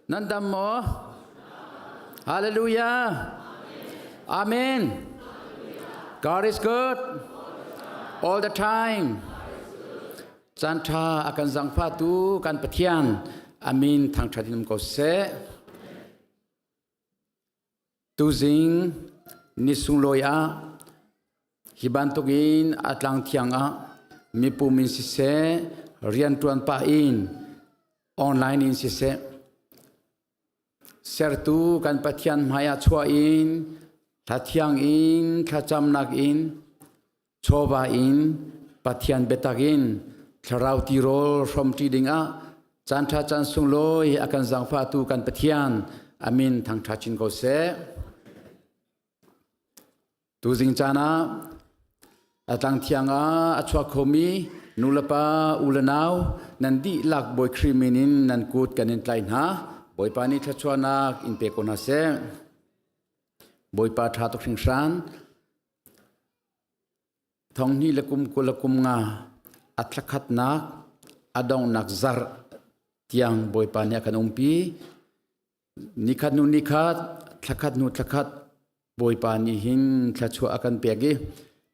Nan dam maw? Hallelujah. Amen. God is good all the time. Caan ṭha a kan zangfahtu kan Pathian amin thangṭhat in um ko seh. Tuzing ni sunglawi ah hi bantukin a tlang thiang ah mipum in siseh rianṭuan pah in online in siseh sertu kan Pathian hmai ah chuah in thla thiang in thlacamnak in chawva in Pathian biatak in thlarau tirawl hrawmṭi dingah caanṭha caan sunglawi a kan zaangfahtu kan Pathian amin thangṭha chin ko seh. Tuzing caan ah a tlang thiang ah a chuak khomi nulepa u le nau nan dihlak Bawi Khrih min in nan kut kan in tlai hna. Bawipa nih thluachuahnak in pe ko hna seh. Bawipa ṭha tuk hringhran. Thonghnih le kum 20 le kum nga a thlakhatnak a donghnak zarh tiang Bawipa nih a kan umpi. Nikhat hnu nikhat, thlakhat hnu thlakhat Bawipa nih hin thluachuah a kan pek i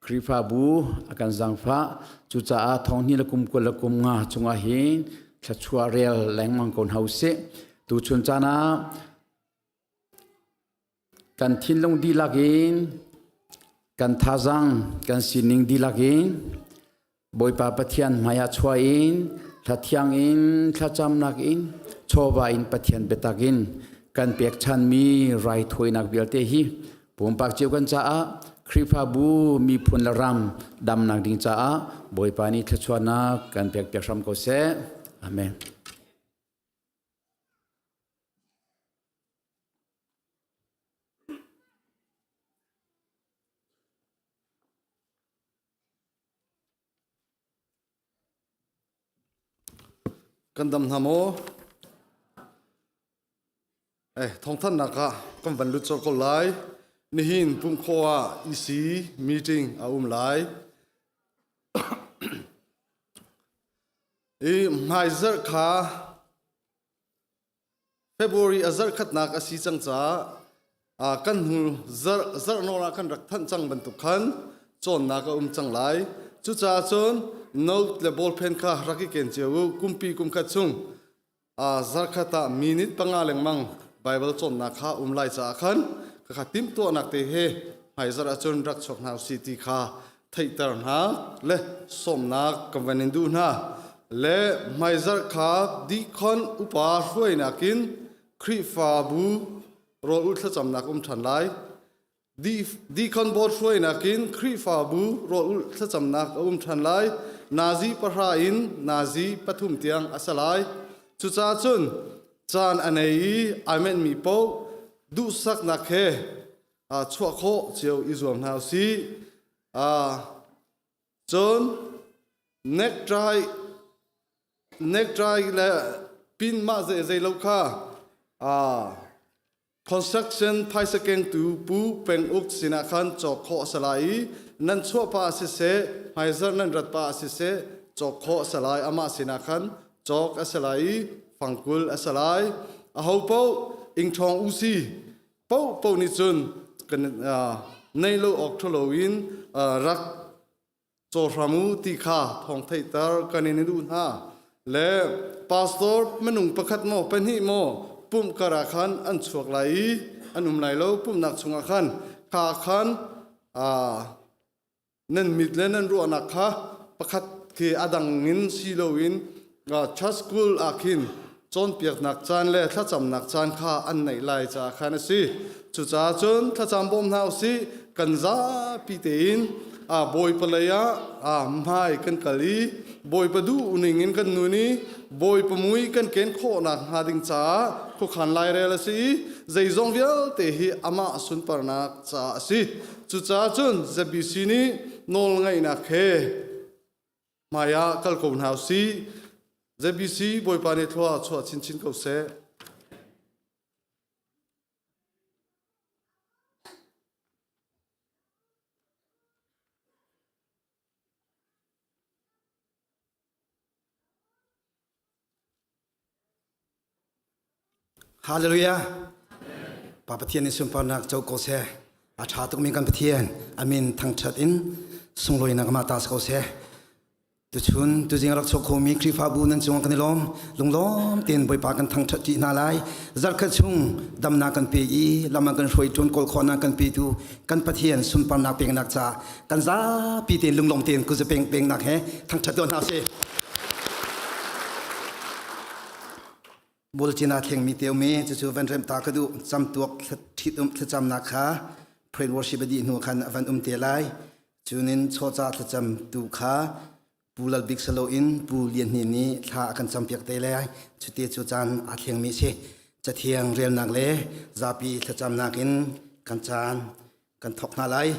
Khrihfabu a kan zaangfah. Cucaah thonghnih le kum 20 le kum nga chungah hin thluachuah rel lengmang ko hna usih. Tuchun caan ah kan thinlung dihlak in kan thazaang kan sining dihlak in Bawipa Pathian hmaiah chuah in thlathiang in thlacamnak in chawva in Pathian biatak in kan pekchanmi raithawinak vialte hi pumpak cio kan caah Khrihfabu miphun le ram damnak ding caah Bawipa nih thluachuahnak kan pek piak hram ko seh. Amen. Kan dam hna maw? Eh, thawngthanhnak ah kan van lut colh ko lai. Nihin pumkhaw ah EC meeting a um lai. I hmaizarh kha February a zarh khatnak a si cang caah kan hnu zarh zarh nawl ah kan rak thanh cang bantuk khan cawnnak a um cang lai. Cucaah cun note le ballpen kha rak i ken cio u. Kumpi kum khat chung zarkhat ah minute 5 lengmang Bible cawnnak kha um lai caah khan khakha timhtuahnak te he hmaizarh ahcun rak chuak hna usih ti kha theihter hna le sawmnak kan van in duh hna le hmaizarh kha dihkhon upa hruainak in Khrihfabu rawl ulh thlacamnak um ṭhan lai. Deacon board hruainak in Khrihfabu rawl ulh thlacamnak a um ṭhan lai. Nazi 10 in nazi 3 tiang a si lai. Cucaah cun caan a nei i ai menhmi paoh duhsaknak he chuah khawh cio i zuam hna usih. Cun necktie necktie le pin mah zei zei lo kha construction phaisa kengtu Pu Peng Uk sinah khan cawk khawh a si lai i nan chuah pa siseh hmaizarh nan rat pa siseh cawk khawh a si lai amah sinah khan cawk a si lai i fangkul a si lai aho paoh ingṭhawng usi paohpaoh nih cun kan nei lo awk ṭhalo in rak caw hram u ti kha thawng theihter kan in duh hna le pastor minung pakhat maw pahnih maw pumh kar ah khan an chuak lai i an um lai lo pumhnak chungah khan kha khan nan mit le nan ruahnak kha pakhat khi a dang in si loin church school ah khin cawnpiaknak caan le thlacamnak caan kha an neih lai caah khan a si. Cucaah cun thlacam bawm hna usih kan zapi tein Bawipa lei ah hmai kan kal i Bawipa duh ning in kan nun i Bawipa mui kan ken khawhnak hnga ding caah khuakhan lairel a si i zeizong vialte hi amah sunparnak caah a si. Cucaah cun ZBC nih nawlngaihnak he hmaiah kal ko hna usih. ZBC Bawipa nih thlua chuah chinchin ko seh. Hallelujah. Pa Pathian in sunparnak co ko seh. A ṭha tukmi kan Pathian amin thangṭhat in sunglawinak amah ta si ko seh. Tuchun tuzing rak chuak khomi Khrihfabu nan cungah kan i lawm. Lunglawm tein Bawipa kan thangṭhat ṭi hna lai. Zarkhat chung damnak kan pe i lam an kan hruai ṭuan kawl khawhnak kan petu kan Pathian sunparnak peknak caah kan zapi tein lunglawm tein kuza peng pengnak he thangṭhat tuah hna sih. Bulcin aa thlengmi te um i cucu van remh ta ka duh camtuak ṭhitum thlacamnak kha praise worship a dih hnu khan a van um te lai. Cunin chawca thlacam tu kha Pu Lal Bik Salo in Pu Lian Hnin nih thla a kan campiak te lai. Cute cu caan aa thlengmi si. Cathiang relnak le zapi thlacamnak in kan caan kan thawk hna lai.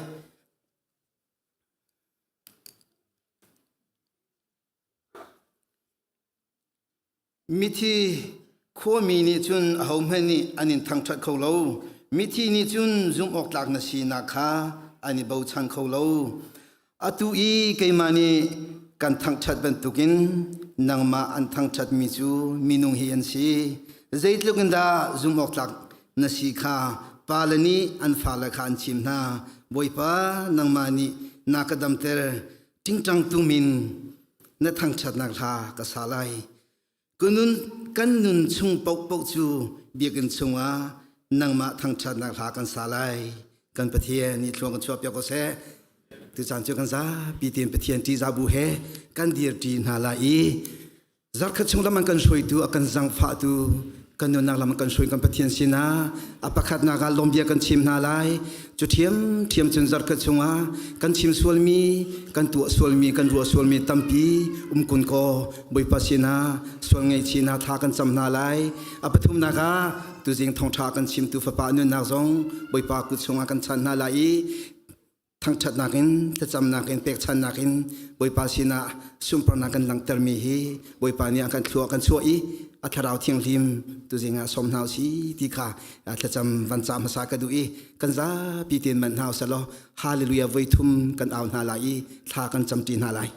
Mithi khuami nih cun ahohmanh nih an in thangṭhat kho lo. Mithi nih cun zumhawktlak na sinak kha an i bochan kho lo. Atu i keimah nih kan thangṭhat bantukin nangmah an thangṭhatmi cu minung hi an si. Zeitluk in dah zumhawktlak na si kha pale nih an fale kha an chim hna. Bawipa, nangmah nih na ka damter. Ṭingṭang tum in na thangṭhatnak hla ka sa lai. Kan nun chung paohpaoh cu biakinn chungah nangmah thangṭhatnak hla kan sa lai. Kan Pathian nih thluang kan chuahpiak ko seh. Tucaan cu kan zapi tein Pathian ṭihzah bu he kan dirṭi hna lai i Zarkhat chung lam an kan hruaitu, a kan zangfahtu, kan nunnak lam an kan hruai kan Pathian sinah a pakhatnak ah lawmbia kan chim hna lai. Cu ṭhiamṭhiam cun zarkhat chungah kan chim sualmi, kan tuah sualmi, kan ruah sualmi tampi um kun kaw Bawipa sinah sual ngaihchihnak thla kan cam hna lai. A pathumnak ah tuzing thawngṭha kan chimtu fapa nunnak zong Bawipa kut chungah kan chan hna lai i thangṭhatnak in thlacamnak in pekchannak in Bawipa sinah sunparnak kan langhtermi hi Bawipa nih a kan thlua kan chuah i a thlarau thianghlim tuzing ah sawm hna si ti kha thlacam van ca hmasa ka duh i kan zapi tein manh hna usalaw hallelujah voi thum kan au hna lai i thla kan camṭi hna lai.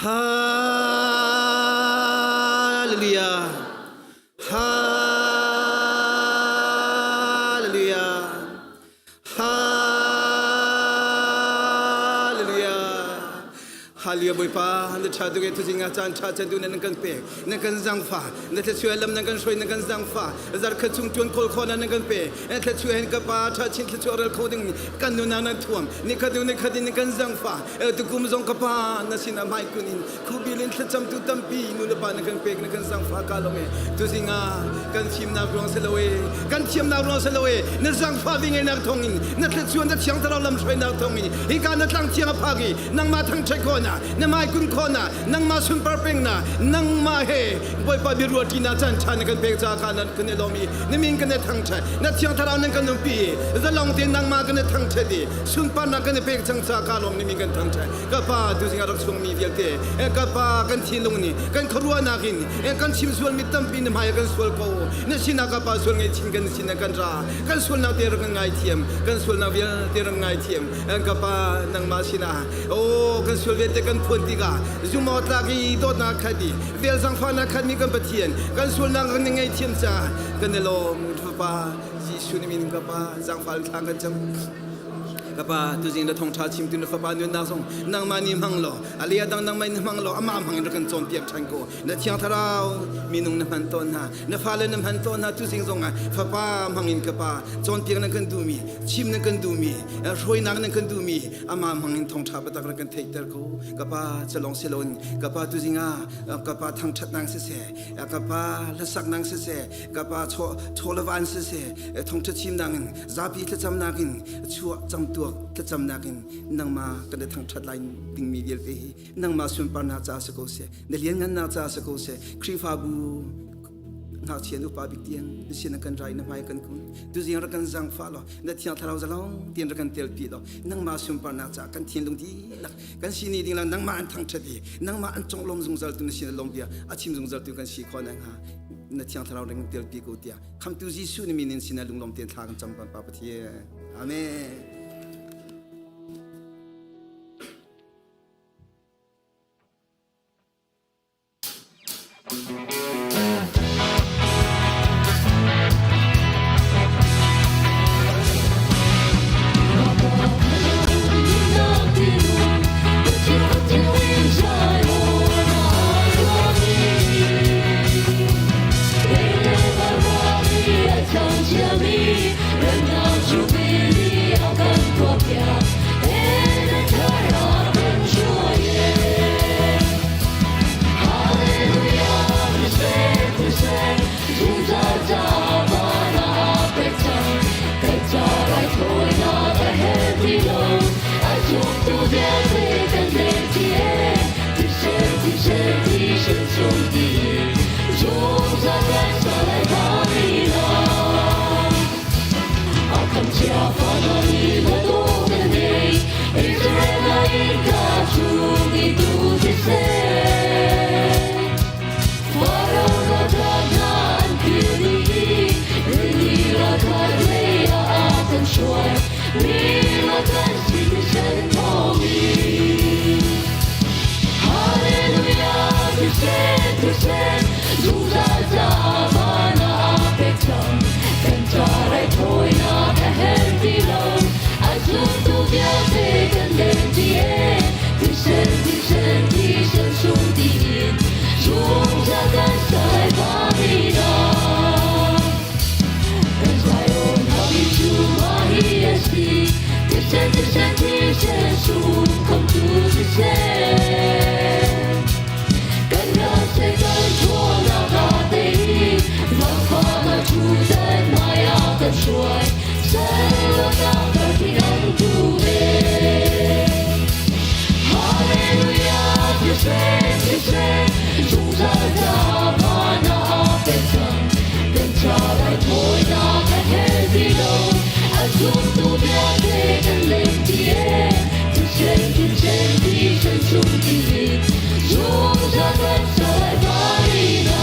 Hallelujah. Hallelujah. Hallelujah. Hallelujah Bawipa na ṭha tuk e tuzing ah caan ṭha chan tu nan kan pek na kan zangfa na thluachuah lam nan kan hruai nan kan zangfa zarkhat chung ṭuan kawl khawh nan kan pe na thluachuah hin ka pa ṭha chin thluachuah rel kho ding kan nunah nan thuam nikhat hnu nikhat in kan zangfa tukum zong ka pa na sinah hmai kun in khubil in thlacamtu tampi nu le pa na kan pek na kan zangfa ka lawm e tuzing ah kan fimnak ruang si lo e kan thiamnak ruang si lo e na zangfa vi ngeinak thawng in na thluachuah na thiang thlarau lam hruainak thawng in hika na tlang thiang a phak i nangmah thangṭhat khawh na na mai kun khawh na nangmah sunpar peng na nangmah he Bawipa biaruahṭinak caan ṭha na kan pek caah kha nan kan i lawm i na min kan i thangṭhat na thiang thlarau nan kan umpi i zalong tein nangmah kan i thangṭhat i sunparnak kan i pek cang caah ka lawm na min kan thangṭhat ka pa tuzing ah rak chungmi vialte ka pa kan thinlung nih kan khuaruahnak in kan chim sualmi tampi na hmai ah kan sual ko na sinah ka pa sual ngaihchin kan sinah kan ra kan sualnak te rak kan ngaithiam kan sualnak vialte rak ngaithiam ka pa nangmah sinah oh kan sual vialte kan phuan tikah zumawtlak i dawtnak khat i vel zangfahnak khatmi kan Pathian kan sualnak kan ngaihthiam caah kan i lawm Fapa Jesuh na min ka Pa zangfal thla kan cam ka pa tuzing na thawngṭha chimtu na fapa nunnak zong nangmah nih hmang law a lea dang nangmah nih hmang law amah hmang in rak kan cawnpiak ṭhan ko na thiang thlarau minung na hman tawn hna na fale na hman tawn hna tuzing zong ah fapa hmang in ka pa cawnpiak nan kan duhmi chim nan kan duhmi hruainak nan kan duhmi amah hmang in thawngṭha biatak rak kan theihter ko ka pa calong siloin ka pa tuzing ah ka pa thangṭhatnak siseh ka pa hlasaknak siseh ka pa chawlevan siseh thawngṭha chimnak in zapi thlacamnak in chuah camtuak thlacamnak in nangmah kan i thangṭhat lai dingmi vialte hi nangmah sunparnak caah si ko seh na lianngannak caah si ko seh Khrihfabu ngakchia upa bik tiang na sin kan rai na hmai kan kun tuzing rak kan zangfah law na thiang thlarau zalong tian rak kan telpi law nangmah sunparnak caah kan thinlung dihlak kan sini ding lang nangmah an thangṭhat i nangmah an conglawm zungzal tu na sin lawm bia a chim zungzal tu kan si khawh na hnga na thiang thlarau ring telpi ko tiah khamtu Jesuh ni min in sin lunglawm tein thla kan cam kan pa Pathian amen. thisen zungzal ca van ah aa pek cang. Kan ca raithawinak a herh ti lo, a zumtu vialte kan lenti e. Thisen, thisen, thisen sung tiin zungzal kan sai vanina. Kan Zion habi cu mah hi a si, thisen, thisen, thisen sung khamtu thisen. Kan ral Satan ṭhawnnak aa tei i zaangfahnak ṭhutdan hmaiah kan hruai. Salnak karhnih an duh ve. Hallelujah, thisen, thisen, zungzal ca van ah aa pek cang. Kan ca raithawinak a herh ti lo, a zumtu vialte kan leng ti e. Thisen, thisen, thisen sung tiin, zungzal kan sai vanina.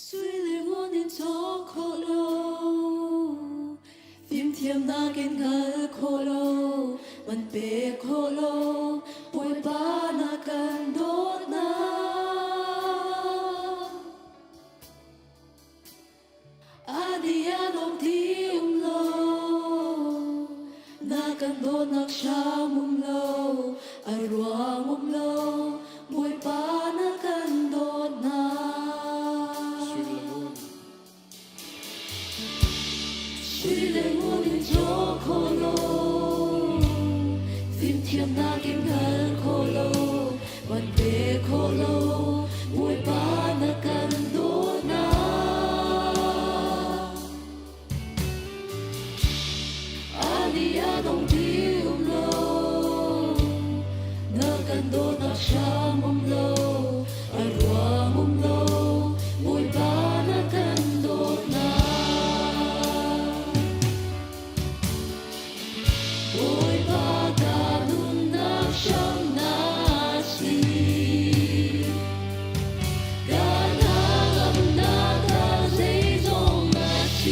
Sui le ngun in cawk khawh lo, fimthiamnak in hngal khawh lo, man pek khawh lo, Bawipa na kan dawtnak. Adianong ti um lo, na kan dawtnak hram um lo, a ruang um lo, Bawipa na kan dawtnak. Sui le ngun in cawk khawh lo, fimthiamnak in hngal khawh lo, van pe khawh lo, Bawipa na kan dawtnak. Adianong ti um lo, na kan dawtnak hram um lo, a ruang um lo, Bawipa na kan dawtnak. Bawipa ka nunnak hram na si. Ka hnangamnak ka zeizong na si.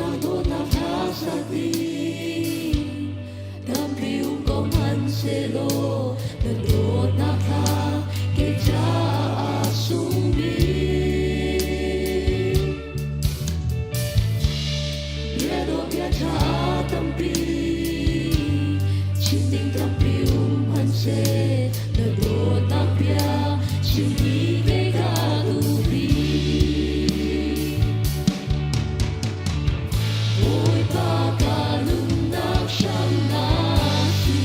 Na dawtnak ṭha sak ding tampi um ko hmanhsehlaw na dawtnak kha kei caah a sung bik. Bia dawh bia ṭha tampi chim ding tampi um hmanhseh na dawtnak bia chim hi kei ka duh bik. Bawipa ka nunnak hram na si.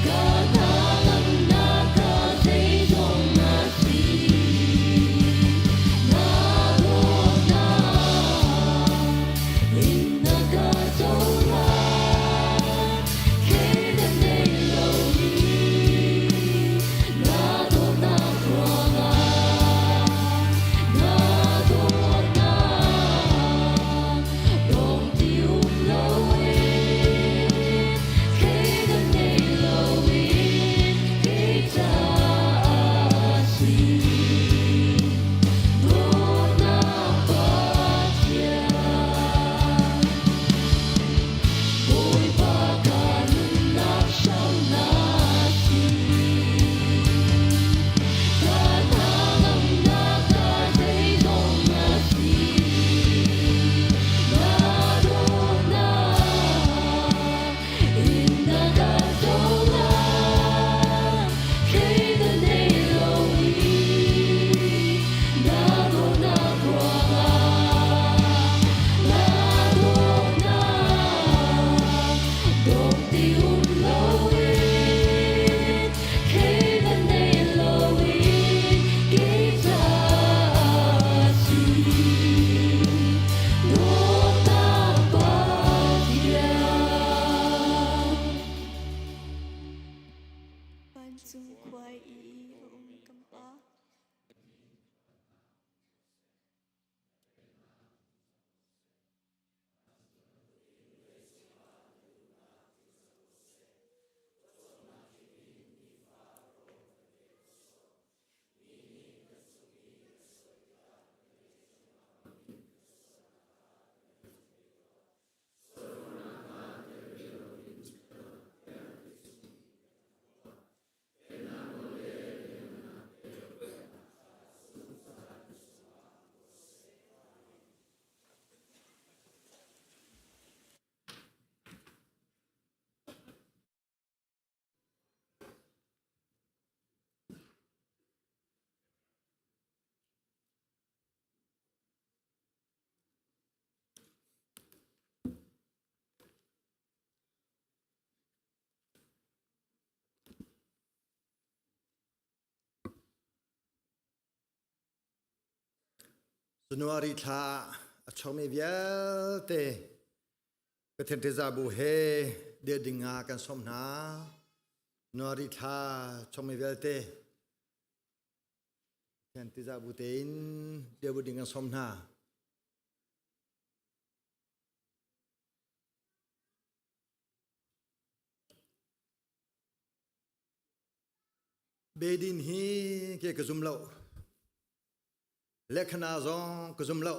Ka hnangamnak ka zeizong na si. Na dawtnak in na ka cohlan. Khedan nei lomi na dawtnak ruangah. Na dawtnak dong ti um loin khedan nei loin kei caah si. Dawtnak Pathian. Bawipa ka nunnak hram na si. Ka hnangamnak ka zeizong na si. Na dawtnak in na ka cohlan. Kei na nei lomi na dawtnak ruangah. Na dawtnak dong ti um loin kei na nei loin kei caah si. Dawtnak Pathian. Vancung khua i a um kan Pa. January thla a chuakmi vialte Pathian ṭihzahbu he dir ding ah kan sawm hna. January thla chuakmi vialte Pathian ṭihzahbu tein dir bu ding kan sawm hna. Bedin hi ke ka zum lo. Lekhana zong ka zum lo.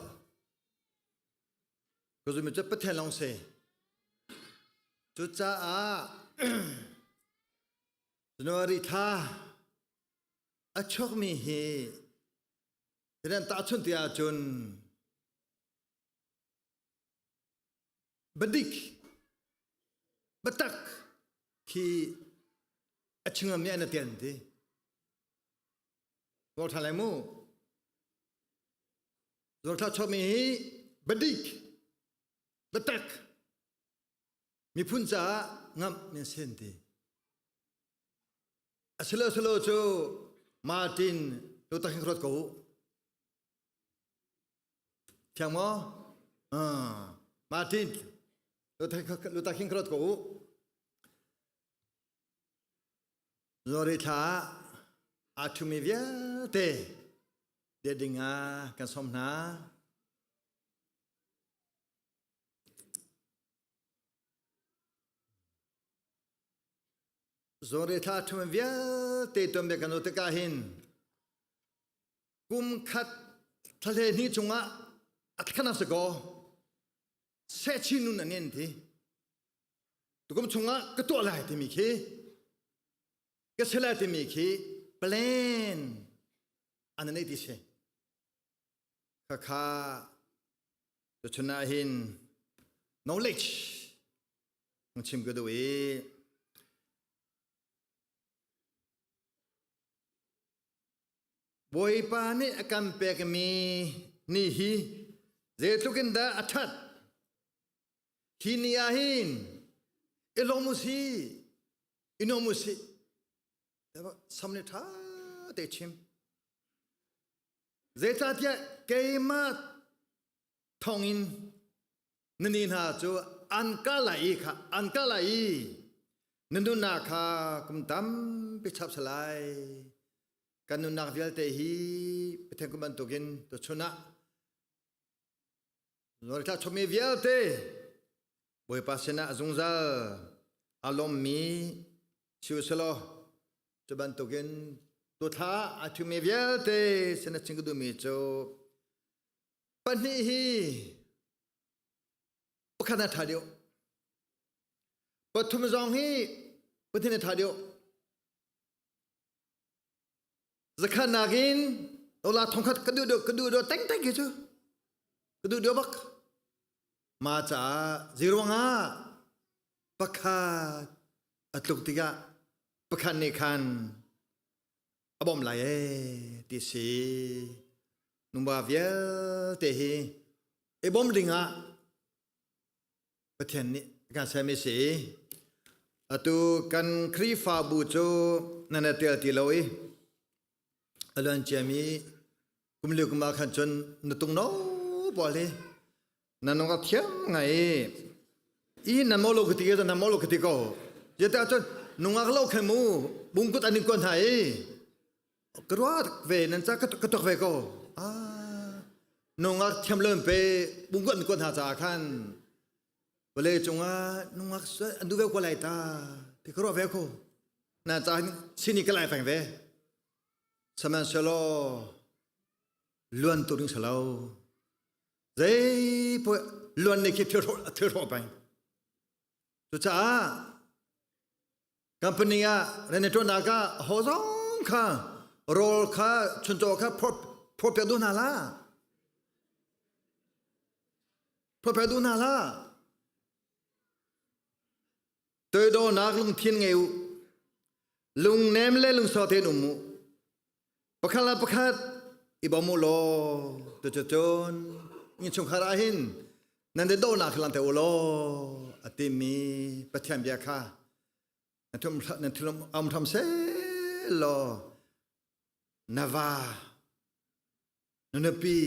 Ka zum cu Pathian lawng si. Cucaah January thla a chuakmi hi rian tahchun ti ahcun Badik batak khi a chingam nih an tian ti. Ngol ṭhan lai mu. Zawrthla chuakmi hi badik batak miphun caah ngamh men sen ti. Asilo silo cu Martin Luther King ruat ko u. Thiang maw? Ah, Martin, Luther King ruat ko u. Zori thla aa ṭhumi vialte bia ding ah kan sawm hna. Zori thla a ṭhumi vialte tuanbia kan zoh tikah hin kum khat thlahle hnih chungah a Athkana se ko se chin nun an en ti tukum chungah ka tuah lai timi khi ka si lai timi khi plan an nei ti si khakha tuchun ah hin knowledge chim ka duh i Bawipa nih a kan pekmi ni hi zeitluk in dah a ṭhat. Hi ni ah hin i lawm u sih, i nuam u sih. Sam nih ṭha te chim. Zeicahtiah keimah thawngin na ni hna cu an kal lai i kha an kal lai i na nunnak kha kum tampi chap salai kan nunnak vialte hi Pathian kum bantukin tuchun ah Lorithla chawmi vialte Bawipa sinah zungzal a lawmmi si usalaw cu bantukin tuthla a thumi vialte sin a chim ka duhmi cu Pahnih hi pakhat a ṭha deuh. Pathum zong hi pathin a ṭha deuh. Zakhat nakin ola thongkhat ka duh deuh ka duh deuh teng teng khi cu ka duh deuh bak. Ma caah zeiruangah pakhat a tluk tikah pakhat nih khan a bawmh lai ee ti si nuva vialte hi i bawmh dingah Pathian nih kan sermi si atu kan Khrihfabu cu nan i tel ti lo i a luan ciami kum liu kum ah khan cun na tung no pawl hi na nung a thiam ngai i i nan mo lo ka ti ke nan mo lo ka ti ko yata cun nungak lo khe mu bungkut an in kuan hna i ka ruat ve nan ca ka tok ve ko ah nungak thiam lo pe bungkut an kuan hna ca khan vawlei cungah nungak an du ve ko lai ta ti ka ruah ve ko na ca sini ka lai feng ve sihmanhsehlaw luan tu ding salo zei luan nih khi thil hrawh peng cucaah company ah rian ṭuannak ah ho zong kha rawl kha chuncaw kha phawt piak duh hna hlah phawt piak duh hna hlah toidornak lungthin ngei u lungnem le lungsau tein um u Pakhat le pakhat i bawm u law tucun innchungkhar ah hin nan i dawhnak langhter u law a timi Pathian bia kha nan thilum am hram seh law na va na nupi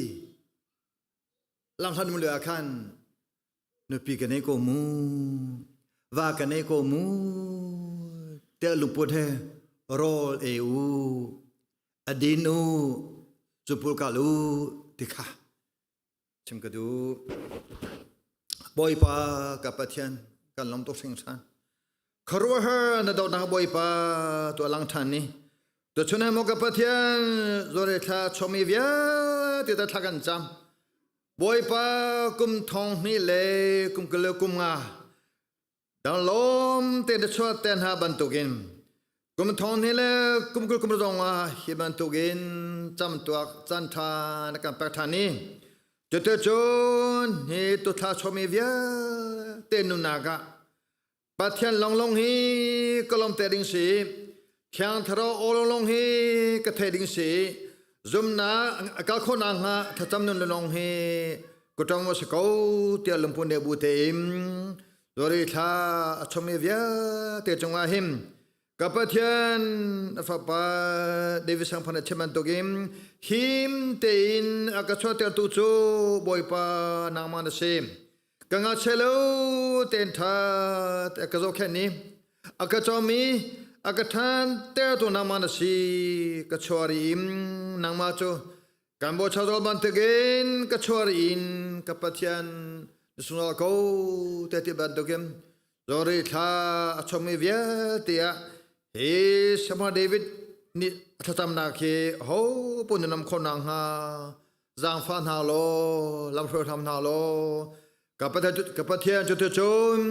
lamhlat mu ah khan nupi ka nei ko mu va ka nei ko mu tiah lungput he rawl ei u a din u cupul kal u ti kha chim ka duh Bawipa ka Pathian kan lawm tuk hringhran khuaruahhar na dawtnak Bawipa tu a lang ṭhan ni tuchun he maw ka Pathian zore thla chomi vialte ta thla kan cam Bawipa kum thong hnih le kum kul le kum nga dang lawm te na chuah te hna bantukin kum thong hnih le kum kul kum zong ah hi bantukin camtuak caan ṭha na kan pek ṭhan i cuticun hi tuthla chuahmi vialte nunnak ah Pathian lawnglawng hi ka lawm te ding si Thiang Thlarau aw lawnglawng hi ka thei ding si zumnak a kal khawhnak hnga thlacam nun lawng hi ka tong a si ko tiah lungpun ne bu tein Zori thla a chommi vialte cungah hin ka Pathian a fapa David sangphan a chim bantukin him tein a ka chuahtertu cu Bawipa nangmah na si. Ka ngakchia lo tein ṭha a ka zohkhenh i a ka cawm i a ka ṭhantertu nangmah na si. Ka chuah ri in nangmah cu kan bawcha zawl bantukin ka chuah ri in ka Pathian na sunglawi ko te ti bantukin Zori thla a chommi vialte ah hi Samuel David nih a thlacamnak hi ho pun na nam khawh nakhnga. Zaangfah hna law lamhruai hram hna law ka Pathian cu cun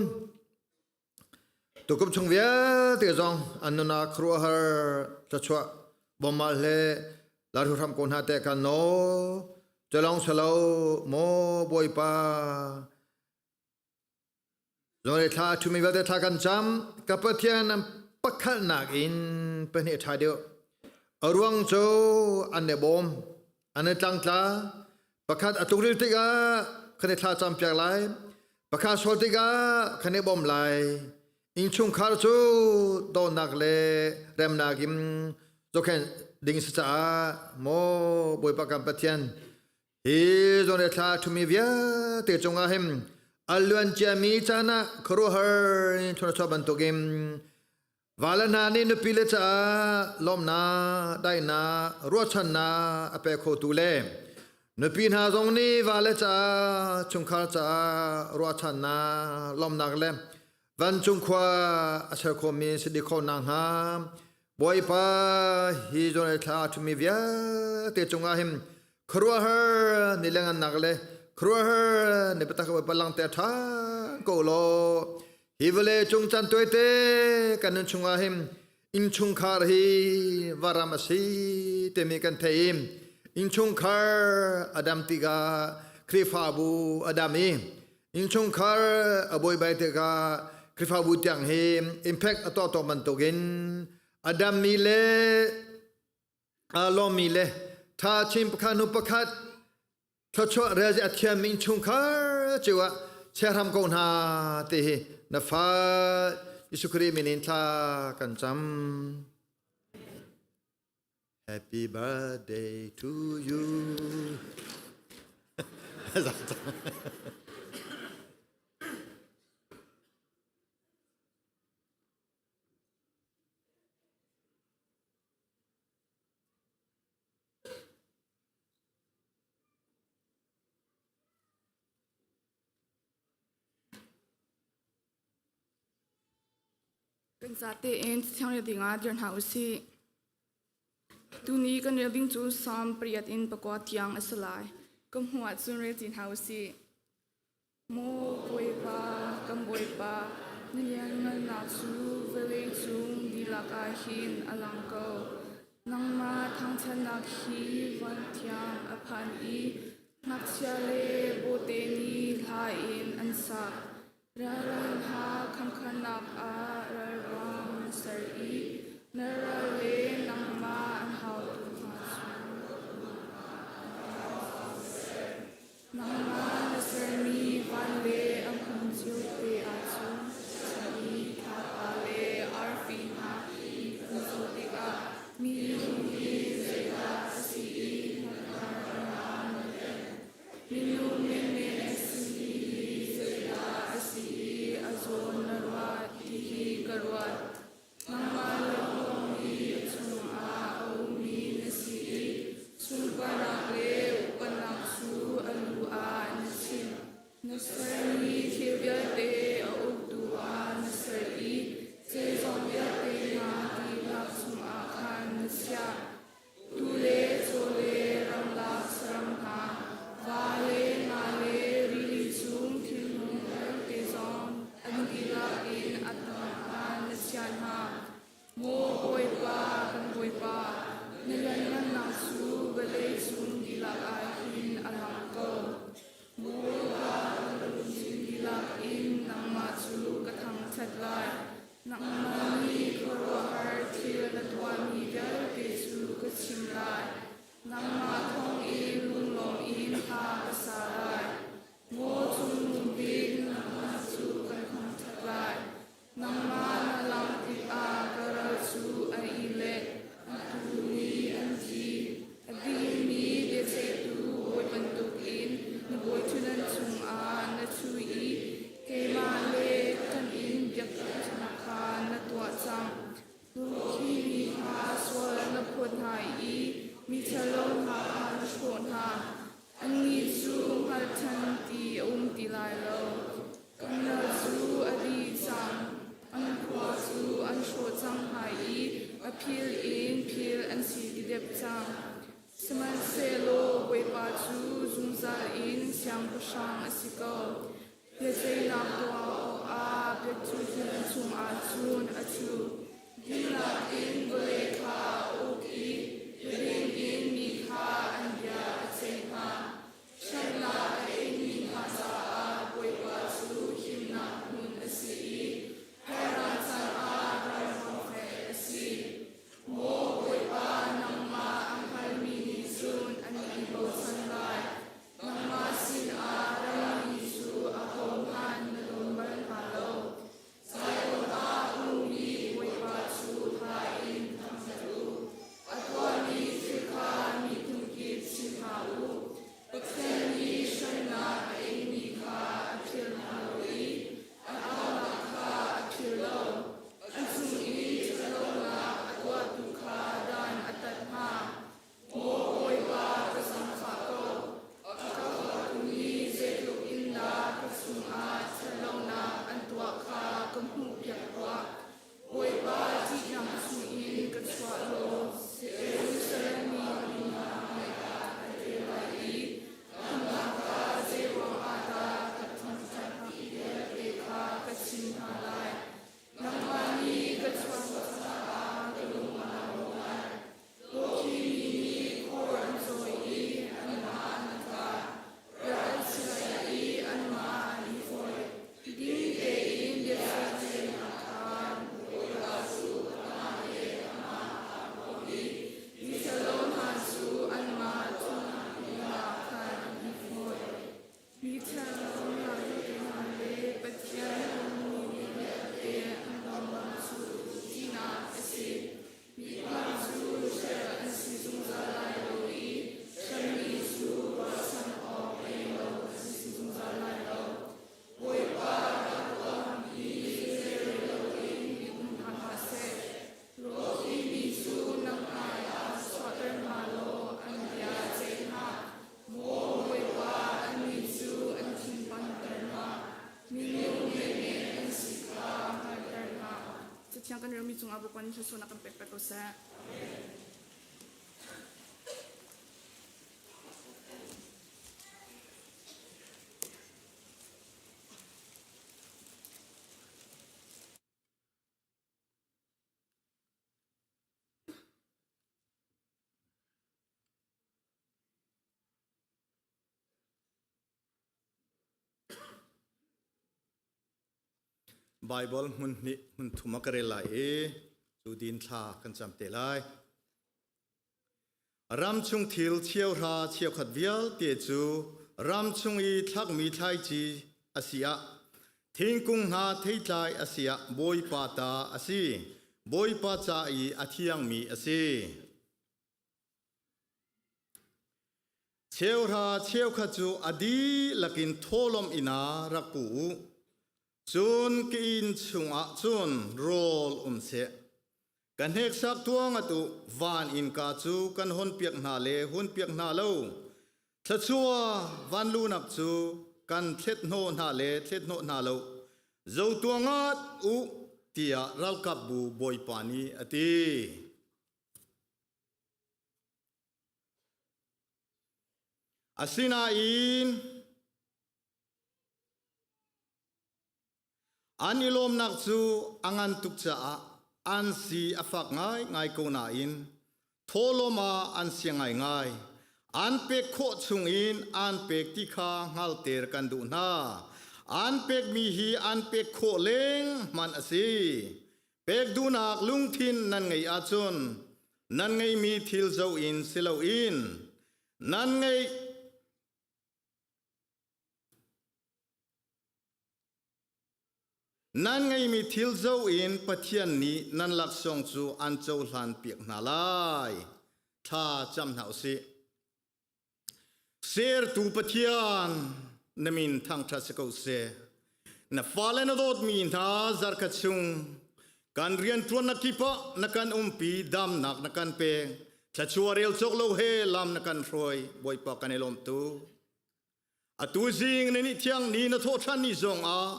tukum chung vialte zong an nunah khuaruahhar thluachuah bawmmal he larhu hram ko hna te kan nawl. Culong salo maw Bawipa Zone thla thumi vialte thla kan cam ka Pathian an pakhalnak in pahnih ṭha deuh a ruang cu an i bawm an i tlangtla pakhat a tlukrilh tikah kan i thla cam piak lai pakhat sual tikah kan i bawm lai innchungkhar cu dawtnak le remnak in zohkhenh ding si caah maw Bawipa kan Pathian Hi zawn le thla thumi vialte cungah hin a luan ciami caan ah khuaruahhar in thunachua bantukin vala hna nih nupi le caah lawmhnak, daihnak, ruahchannak a pe khotu le nupi hna zong nih vale caah chungkhar caah ruahchannak, lawmhnak le vancung khua a ser khomi si dih kho nakhnga Bawipa hi zawn le thla thumi vialte cungah hin khuaruahhar ni lengannak le khuaruahhar ni biatak Bawipa langter ṭhan ko law hi vawlei cung chan tuaite kan nun chungah hin innchungkhar hi varam a si timi kan thei i innchungkhar a dam tikah Khrihfabu a dam i innchungkhar a buaibai tikah Khrihfabu tiang hi impact a tuah tawn bantukin a dammi le aa lawmmi le tha chin pakhat hnu pakhat thluachuah rel a thiammi innchungkhar cio ah chiahram ko hna ti hi na fa Jesuh Khrih min in thla kan cam. Happy birthday to you. Kan zate in thiang rel dingah dir hna usih. Tuni kan rel ding cu Psalm pariat in pakua tiang a si lai. Ka hmuh ahcun rel ti hna usih. Maw Bawipa, kan Bawipa, na lianngannak cu vawlei cung dihlak ah hin a lang ko. Nangmah thangṭhatnak hi van thiang a phan i ngakchia le bawhte nih hla in an sak. Ralring hna khamkhannak ah ralruang na ser i na ral le nangmah an haotu hna cu Nangmah na sermi van le a hmun cio te ahcun i thlapa le arfi hna an zoh tikah mi hi zeidah a si i na thar an aan Minung menmen a simi hi zeidah a si i a zawn na ruah ti hi ka ruat. Nangmah lawnglawng i a chungah a ummi na. Siangpahrang a si ko. Biaceihnak tuah awkah biacuhning chungah cun a ṭhu. Dinnak in vawlei kha a uk i biading in mi kha an bia a ceih hna. Hremnak a inmi hna caah Bawipa cu himnak hmun a si i harnak caan ah ralmuang fek a si. Maw Bawipa, nangmah a hngalmi nih cun an i bochan lai. Nangmah sinah rammi cu ahohmanh na dawn bal hna lo. Zion ah ummi Bawipa cu tha in thangṭhat u. A tuahmi thil kha miphun kip chim hna u. Pathian nih hremnak a inmi kha a philh hna lo i an aunak kha a philh lo. An cung i ṭhatlonak a tuahtu kha dan a tat hna. Maw Bawipa, ka zaangfah ko. A ka hawtu nih zeitluk in dah ka chungah ṭhatlonak an tuah kha ka hmuhpiak tuah. Bawipa ṭihnak chungin ka chuah law Jerusalem mi hna hmaiah ka dir lai i khamhnak kha zeiruang ah dah ka thangṭhat ti vialte kha ka chim hna lai. Nangmah nih ka chuah caah ka lung a nuam lai. Lawkhimi nih khor an cawi i anmah an tla. Ral an chia i anmah an i fawih. Ding tein biaceihnak kha Bawipa cu amah le amah aa bawm i miṭhalo hna cu anmah thihnak ah khan an i fawih. Miṭhalo hna hna le Pathian ummi vialte an lawmnak cu ṭihnak a si. Mipa cu hrelh an si zungzal lai lo i hremmi cu ruahchan awk ngei lo an si zungzal lai lo. Bawipa rak tuahmi hi zeirel loin i um hna hlah seh. Rawlṭimi cu nang hmaiah chuahter hna law an bia ceih hna. Maw Bawipa, annih cu an thinpanter hna. Minung menmen an si kha hngalhter hna. Cathiang kan relmi cungah Bawipa nih thluachuahnak kan pek pek ko seh. Baibal hmun hnih hmun thum a ka rel lai i cu din thla kan cam te lai. Ram chung thil cheuhra cheukhat vialte cu ram chung i thlakmi thlaici a si ah thingkung hna theitlai a si ah Bawipa ta a si. Bawipa ca i a thiangmi a si. Cheuhra cheukhat cu a dihlak in thawhlawm inn ah rak pu u. Cun ka inn chungah cun rawl um seh. Ka hneksak tuang atu van innka cu kan honpiak hna le hunpiak hna lo. Thluachua van lunak cu kan thlet hnawh hna le thlet hnawh hna lo. Zo tuangat u tiah ralkapbu Bawipa nih a ti. Asinain an i lawmnak cu a ngan tuk caah an si a fak ngaingai ko nain thawhlawm ah an sia ngaingai. An pek khawh chungin an pek ti kha hngalter kan duh hna. An pekmi hi an pek khawh leng hmanh a si. Pek duhnak lungthin nan ngeih ahcun nan ngeihmi thil zoh in si loin nan ngeih Nan ngeihmi thil zoh in Pathian nih nan laksawng cu an cohlan piak hna lai. Thla cam hna usih. Sertu Pathian, na min thangṭhat si ko seh. Na fale na dawtmi hna zarkhat chung kan rianṭuannak kip ah na kan umpi damnak na kan pek. Thluachuah rel cawk lo he lam na kan hruai. Bawipa kan i lawm tu. Atu zing na ni thiang ni na thawh ṭhan ni zong ah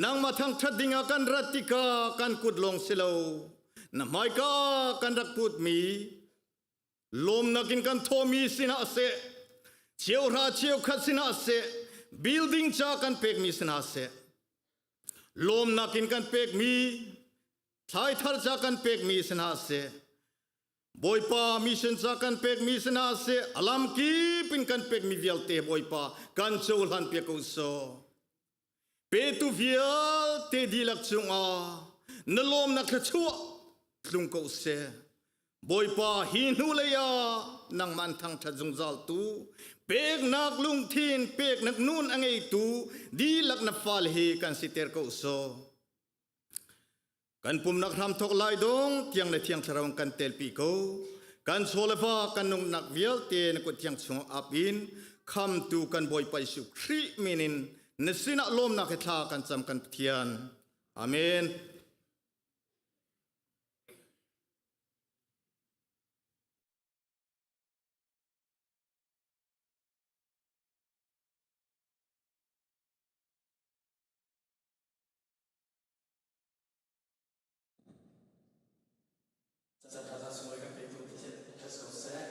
nangmah thangṭhat dingah kan rat tikah kan kut lawng si lo. Na hmaika kan rak putmi lawmnak in kan thawmi sinah seh cheuhra cheukhat sinah seh. building ca kan pekmi si hna seh, lawmnak in kan pekmi thlaithar ca kan pekmi si hna seh, Bawipa mission ca kan pekmi si hna seh, a lamkip in kan pekmi vialte Bawipa kan cohlan piak ko sawh. Petu vialte dihlak cungah na lawmnak thluachuah tlung ko seh. Bawipa hi hnu lei ah nangmah an thangṭhat zungzal tu peknak lungthin peknak nun a ngeitu dihlak na fale hi kan siter ko sawh. Kan pumnak hramthok lai dong tiang le thiang thlarau kan telpi ko. Kan chaw le va kan nungnak vialte na kut thiang chung ap in khamtu kan Bawipa Jesuh Khrih min in na sinah lawmnak he thla kan cam kan Pathian. Amen. Caan sunglawi kan petu Pathian ko seh.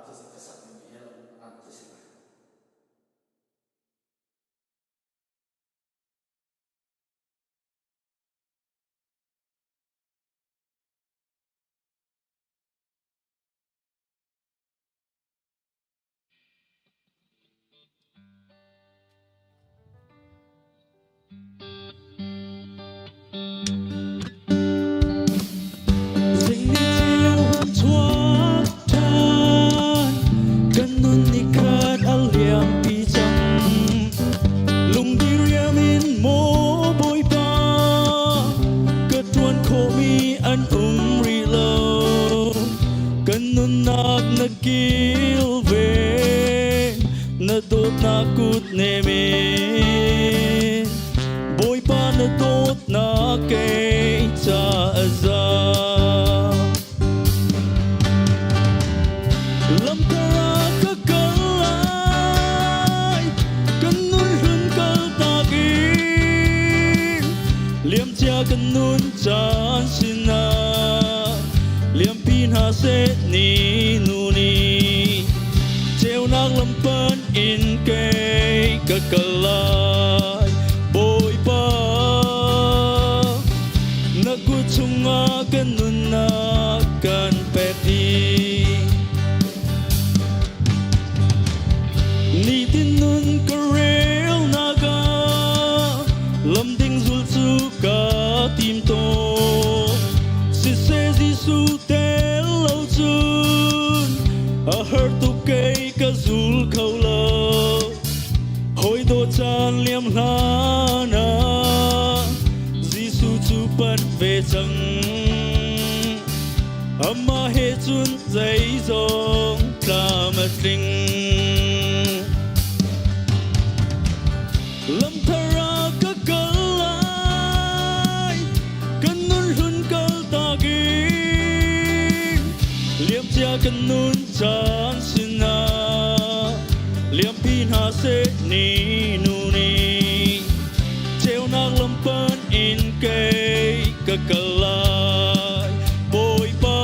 Tuzing ka sak ning hi ran ti si lai. Zing ni ceu chuak ṭhan, kan nun ni khat a liampi cang. Lungdiriam in maw Bawipa, ka ṭuan khawhmi an um rih lo. Kan nunnak na kilven, na dawtnak kut nem in. Bawipa na dawtnak kei ca a za. Lamthar ah ka kal lai, kan nun hlun kal tak in. Liamcia kan nun caan sinah liampi hna seh ni nu ni ceunak lampan in kei ka kal lai Bawipa na kut chungah kan nunnak kan pek dih Nitin nun ka relnak ah lamding zul cu ka tim tawn. Siseh Jesuh tel lo cun a har tuk kei ka zul kho lo. Hawi dawt caan liam hlan ah Jesuh cu panh ve cang. Amah he cun zeizong tlam a tling. Lamthar ah ka kal lai, kan nun hlun kal tak in. Liamcia kan nun caan sinah, liampi hna seh ni nu ni. Ceunak lampan in kei ka kal lai Bawipa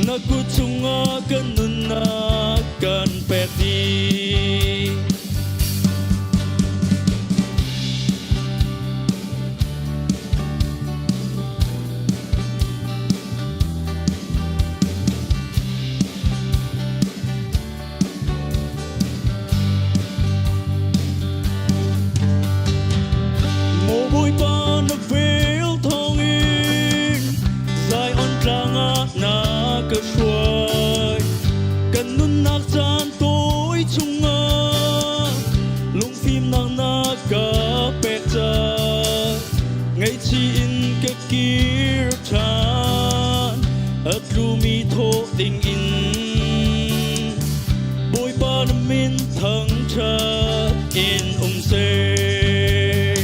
na kut chungah kan nunnak kan pek dih. Maw Bawipa na vel thawngin Zion tlang ah na ka hruai. Kan nunnak caan tawi chungah lungfimnak na ka pek cang. Ngaihchih in ka kir ṭhan, a tlumi thawh dingin. Bawipa na min thangṭhat in um seh.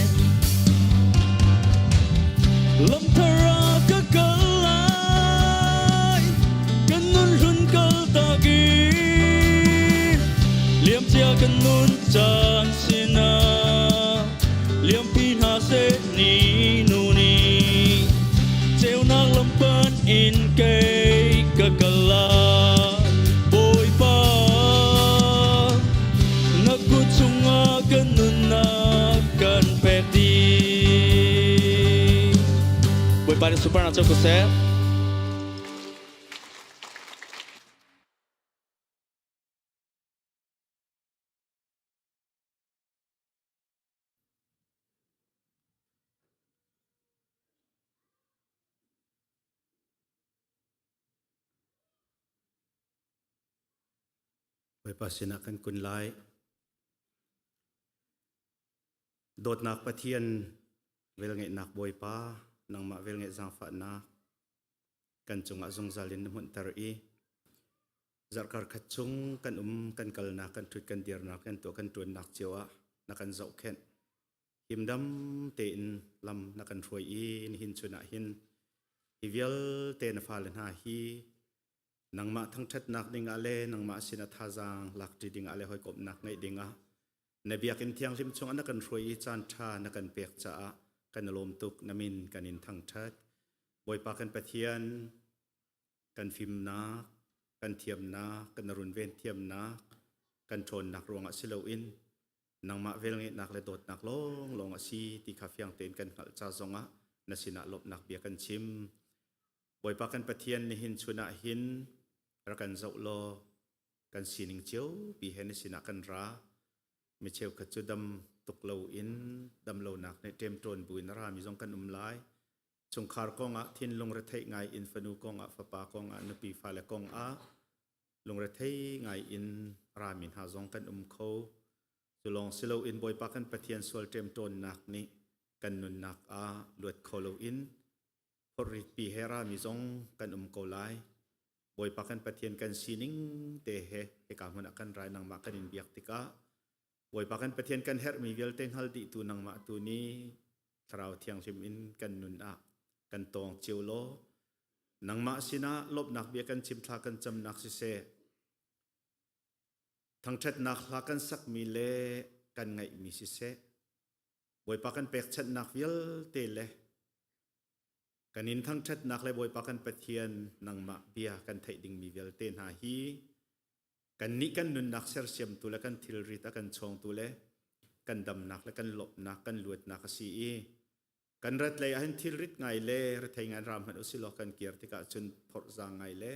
Lamthar ah ka kal lai, kan nun hlun kal tak in. Liamcia kan nun caan sinah, liampi hna seh ni nu ni. Ceunak lampan in kei ka kal lai, Bawipa. Super na cho ko seh. Bawipa sinah kan kun lai. Dawtnak Pathian velngeihnak Bawipa nangmah velngeih zaangfahnak kan cungah zungzal in na hmunhter i zarhkar khat chung kan um kan kalnak kan ṭhut kan dirnak kan tuah kan ṭuannak cio ah na kan zohkhenh himdam tein lam na kan hruai i nihin chun ah hin hi vialte na fale hna hi nangmah thangṭhatnak dingah le nangmah sin a thazaang lakṭi dingah le hawikomhnak ngeih dingah na biakinn thianghlim chungah na kan hruai i caan ṭha na kan pek caah kan i lawm tuk na min kan in thangṭhat Bawipa kan Pathian kan fimnak kan thiamnak kan runven thiamnak kan ṭhawnnak ruangah si loin nangmah velngeihnak le dawtnak lawnglawng a si ti kha fiang tein kan hngalh ca zongah na sinah lawmhnak bia kan chim Bawipa kan Pathian nihin chun ah hin rak kan zoh law kan sining cio pi he na sinah kan ra mi cheukhat cu dam tuk lo in dam lonak nih ṭemṭawn buin a rami zong kan um lai chungkhar kongah thinlung retheih ngai in fanu kongah fapa kongah nupi fale kongah lungrethei ngai in rami hna zong kan um kho cu lawng si loin Bawipa kan Pathian sual ṭemṭawnnak nih kan nunnak ah luat kho loin phorrit pi he rami zong kan um ko lai Bawipa kan Pathian kan sining te he hika hmun ah kan rai nangmah kan in biak tikah Bawipa kan Pathian kan herhmi vialte hngal dihtu nangmah tu nih Thlarau Thianghlim in kan nun ah kan tawng cio law nangmah sinah lawmhnak bia kan chim thla kan camnak siseh thangṭhatnak hla kan sakmi le kan ngaihmi siseh Bawipa kan pekchanhnak vialte le kan in thangṭhatnak le Bawipa kan Pathian nangmah bia kan theih dingmi vialte hna hi kannih kan nunnak sersiamtu le kan thilrit a kan chawngtu le kan damnak le kan lawmhnak kan luatnak a si i kan rat lei ahhin thilrit ngai le rethei ngai ram hmanh usilaw kan kir tikah cun phorhzaang ngai le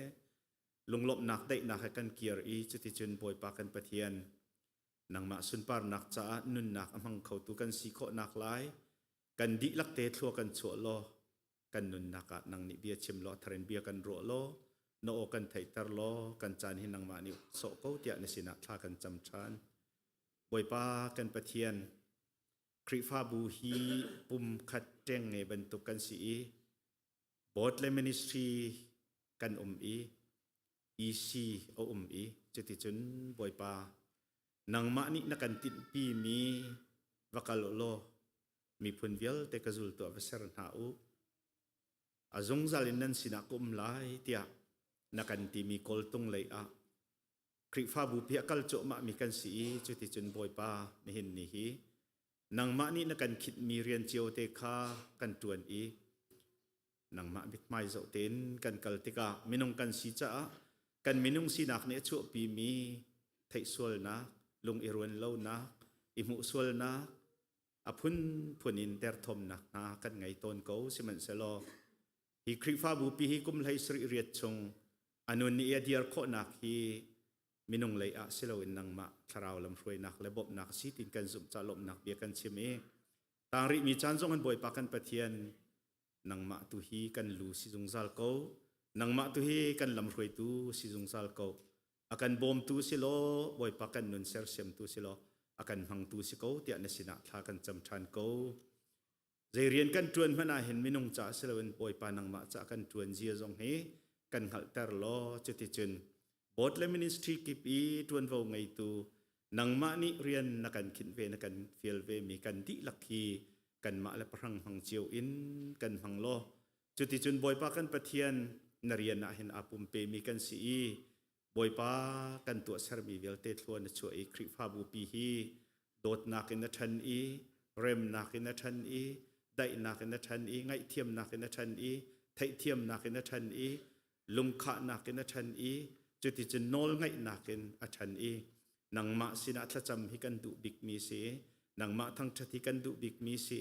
lunglawmhnak daihnak he kan kir i cuticun Bawipa kan Pathian nangmah sunparnak caah nunnak a hmang khotu kan si khawhnak lai kan dihlak te thlua kan chuah law kan nunnak ah nang nih bia chim law tharin bia kan ruah law na aw kan theihter law kan caan hi nangmah nih sawh ko tiah na sinah thla kan cam ṭhan Bawipa kan Pathian Khrihfabu hi pum khat ṭeng nge bantuk kan si i board le ministry kan um i EC a um i cuticun Bawipa nangmah nih na kan tinhpi mi va kal law miphun vialte ka zul tuah va ser hna u a zungzal in nan sinah ka um lai tiah na kan timi kawltung lei ah Khrihfabu pi a kal cuahmah mi kan si i cuticun Bawipa nihin ni hi nangmah nih na kan khitmi rian cio te kha kan ṭuan i nangmah mithmai zoh tein kan kal tikah minung kan si caah kan minung sinak nih a chuahpimi theihsualnak lung i ruan lonak i hmuh sualnak a phunphun in derthawmnak hna kan ngei tawn ko sihmanhsehlaw hi Khrihfabu pi hi kum hlei sarih riat chung a nun i a dir khawhnak hi minung lei ah si loin nangmah thlarau lamhruainak le bawmhnak si tin kan zumh ca lawmhnak bia kan chim i tang rihmi caan zong in Bawipa kan Pathian nangmah tu hi kan lu si zungzal ko nangmah tu hi kan lamhruaitu si zungzal ko a kan bawmtu si law Bawipa kan nun sersiamtu si law a kan hmangtu si ko tiah na sinah thla kan cam ṭhan ko zei rian kan ṭuan hmanh ah hin minung caah si loin Bawipa nangmah caah kan ṭuan zia zong hi kan hngalhter law cuticun board le ministry kip i ṭuanvo ngeitu nangmah nih rian na kan khinh ve na kan fial ve mi kan dihlak hi kanmah le pahrang hmang cio in kan hmang law cuticun Bawipa kan Pathian na rian ah hin aa pumpe mi kan si i Bawipa kan tuahsermi vialte thlua na chuah i Khrihfabu pi hi dawtnak in a ṭhan i remnak in a ṭhan i daihnak in a ṭhan i ngaihthiamnak in a ṭhan i theihthiamnak in a ṭhan i lungkhahnak in a ṭhan i cuticun nawlngaihnak in a ṭhan i nangmah sinah thlacam hi kan duh bikmi si nangmah thangṭhat hi kan duh bikmi si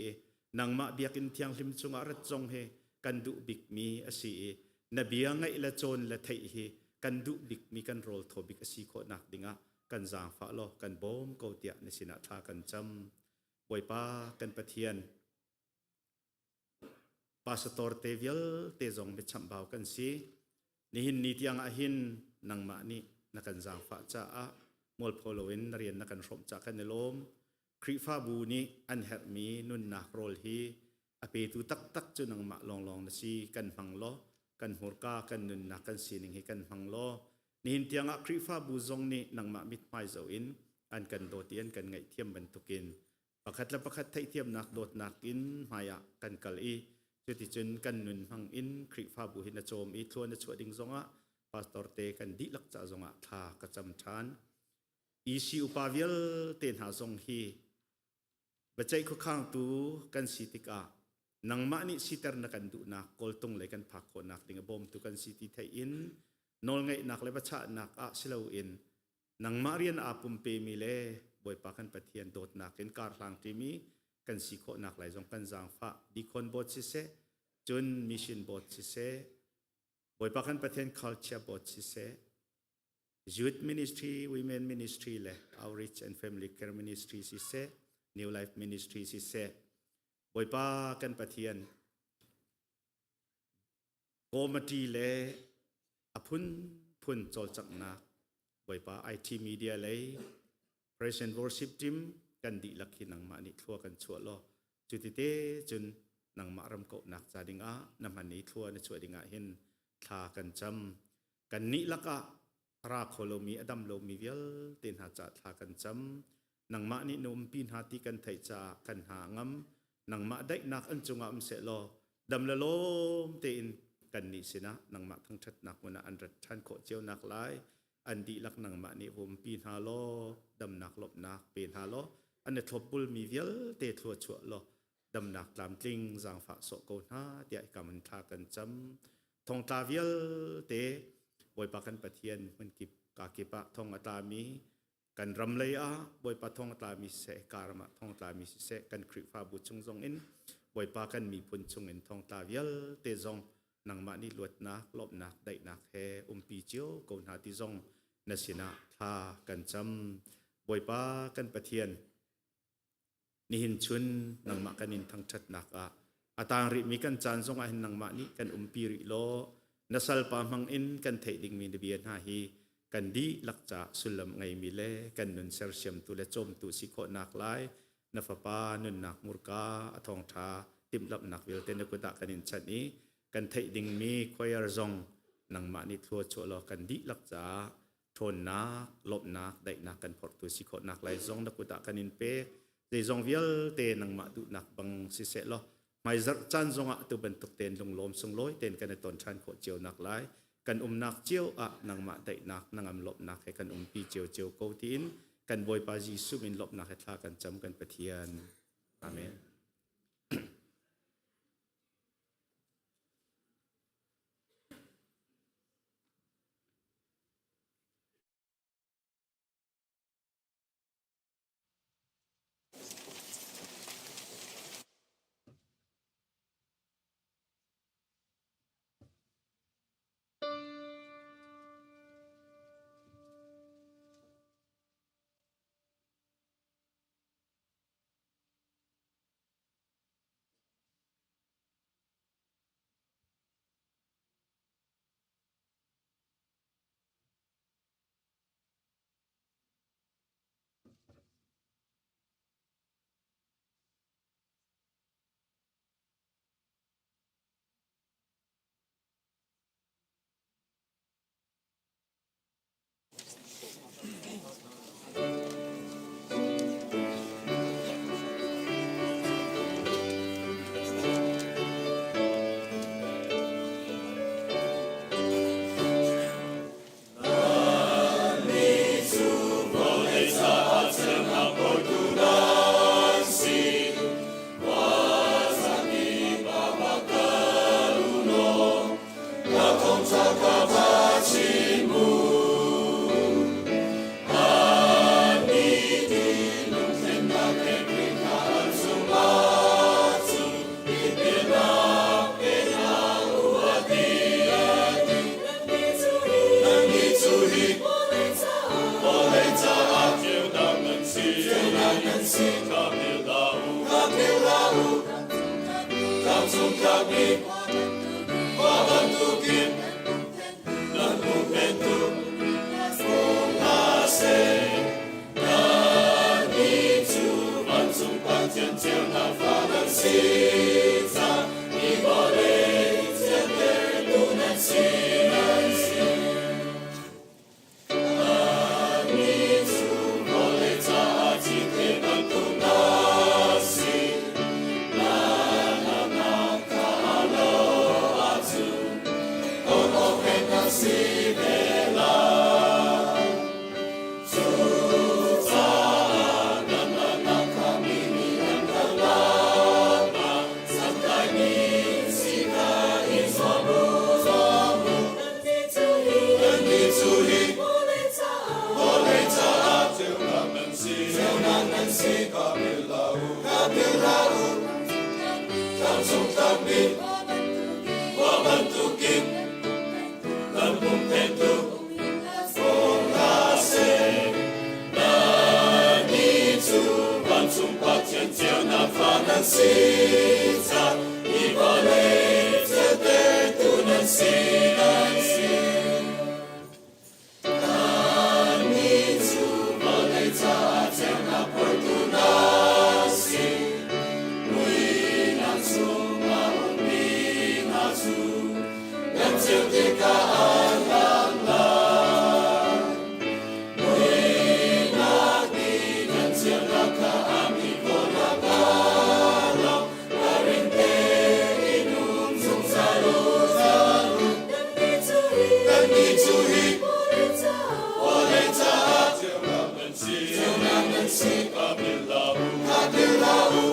nangmah biakinn thianghlim chungah rat zong hi kan duh bikmi a si i na bia ngaih le cawn le theih hi kan duh bikmi kan rawl thaw bik a si khawh nak dingah kan zaangfah law kan bawm ko tiah na sinah thla kan cam. Bawipa kan Pathian, pastor te vialte zong biachamhbau kan si. Nihin ni tiang ah hin nangmah nih na kan zaangfah caah mualpho loin na rian na kan hrawmh caah kan i lawm. Khrihfabu nih an herhmi nunnak rawl hi a petu taktak cu nangmah lawnglawng na si. Kan hmang law, kan hmurka, kan nunnak, kan sining hi kan hmang law, nihin tiangah Khrihfabu zong nih nangmah mithmai zoh in an kan dawt i an kan ngaihthiam bantukin pakhat le pakhat theihthiamnak dawtnak in hmaiah kan kal i cuticun kan nun hmang in Khrihfabu hi na cawm i thlua na chuah ding zongah pastor te kan dihlak ca zongah thla ka cam ṭhan. EC upa vialte hna zong hi biaceih khuakhangtu kan si tikah nangmah nih siter na kan duhnak kawltung le kan phak khawhnak ding a bawmtu kan si ti theih in nawlngeihnak le biachahnak ah si loin nangmah rian aa pumpemi le Bawipa kan Pathian dawtnak in karhlang ṭimi kan si khawhnak lai zong kan zaangfah deacon board siseh cun mission board siseh Bawipa kan Pathian culture board siseh youth ministry women ministry le outreach and family care ministry siseh new life ministry siseh Bawipa kan Pathian Committee le a phunphun cawlcanghnak Bawipa IT media lei Praise and Worship team kan dihlak hi nangmah nih thlua kan chuah law cutite cun nangmah ram kauhnak ca dingah na hman i thlua na chuah dingah hin thla kan cam. Kan nih lakah a ra kho lomi a dam lomi vialte hna caah thla kan cam. Nangmah nih na umpi hna ti kan theih caah kan hna a ngam. Nangmah daihnak an cungah um seh law dam le lawm tein kannih sinah nangmah thangṭhatnak hmun ah an rat ṭhan khawh cio nak lai. An dihlak nangmah nih vumpi hna law damnak lawmhnak pe hna law an i thlopbulmi vialte thlua chuah law damnak tlamtling zaangfah sawh ko hna tiah hika hmun thla kan cam. Thongtla vialte Bawipa kan Pathian hmunkip kakip ah thong a tlami kan ram lei ah Bawipa thong a tlami siseh ka ram ah thong a tlami siseh kan Khrihfabu chung zong in Bawipa kan miphun chung in thongtla vialte zong nangmah nih luatnak lawmhnak daihnak he umpi cio ko hna ti zong na sinah thla kan cam Bawipa kan Pathian Nihin chun nangmah kan in thangṭhatnak ah a tang rihmi kan caan zongah hin nangmah nih kan umpi rih law na salpa hmang in kan theih dingmi na bia hna hi kan dihlak caah sullam ngeimi le kan nun sersiamtu le cawmtu si khawhnak lai na fapa nunnak murka a thawngṭha timhlamhnak vialte na kut ah kan in chanh i kan theih dingmi choir zong nangmah nih thlua chuah law kan dihlak caah ṭhawnnak, lawmhnak, daihnak kan phorhtu si khawhnak lai zong na kut ah kan in pek. Zeizong vialte nangmah duhnak bang siseh law hmaizarh caan zongah tu bantuk tein lunglawm sunglawi tein kan i ton ṭhan khawh cio nak lai kan umnak cio ah nangmah daihnak nangam lawmhnak he kan umpi cio cio ko tiin kan Bawipa Jesuh min lawmhnak he thla kan cam kan Pathian. Amen. tlakmi khua bantukin nan huhphenhtu um hna seh. Nannih cu vancung Pathian ceunak fa nan si cang, hi vawlei thiantertu nan si nan si. Nannih cu vawlei caah cite bantuk nan si. Nan harnak kha a lo ahcun ohen nan si ve lai. Cucaah nan harnak kha mi nih an hngalh nakhnga santlaimi si kha i zuam u. Nannih cu hi vawlei caah ceunak nan si. Ceunak nan si kha philh hlah u. Kha philh hlah u. Tlangcung tlakmi khua bantukin nan huhphenhtu um hna seh. Nannih cu vancung Pathian ceunak fa nan si cang. Hi vawlei ceutertu nan si nan si. Nannih cu vawlei caah ceunak phortu nan si. Muihnak chungah ummi hna cu nan ceu tikah an lang lai. Muihnak nih nan ceunak kha a mi khawh nakhnga lo ralring tein um zungzal u. Nannih cu hi vawlei caah ceunak nan si. Ceunak nan si. Kha philh hlah u. Kha philh hlah u.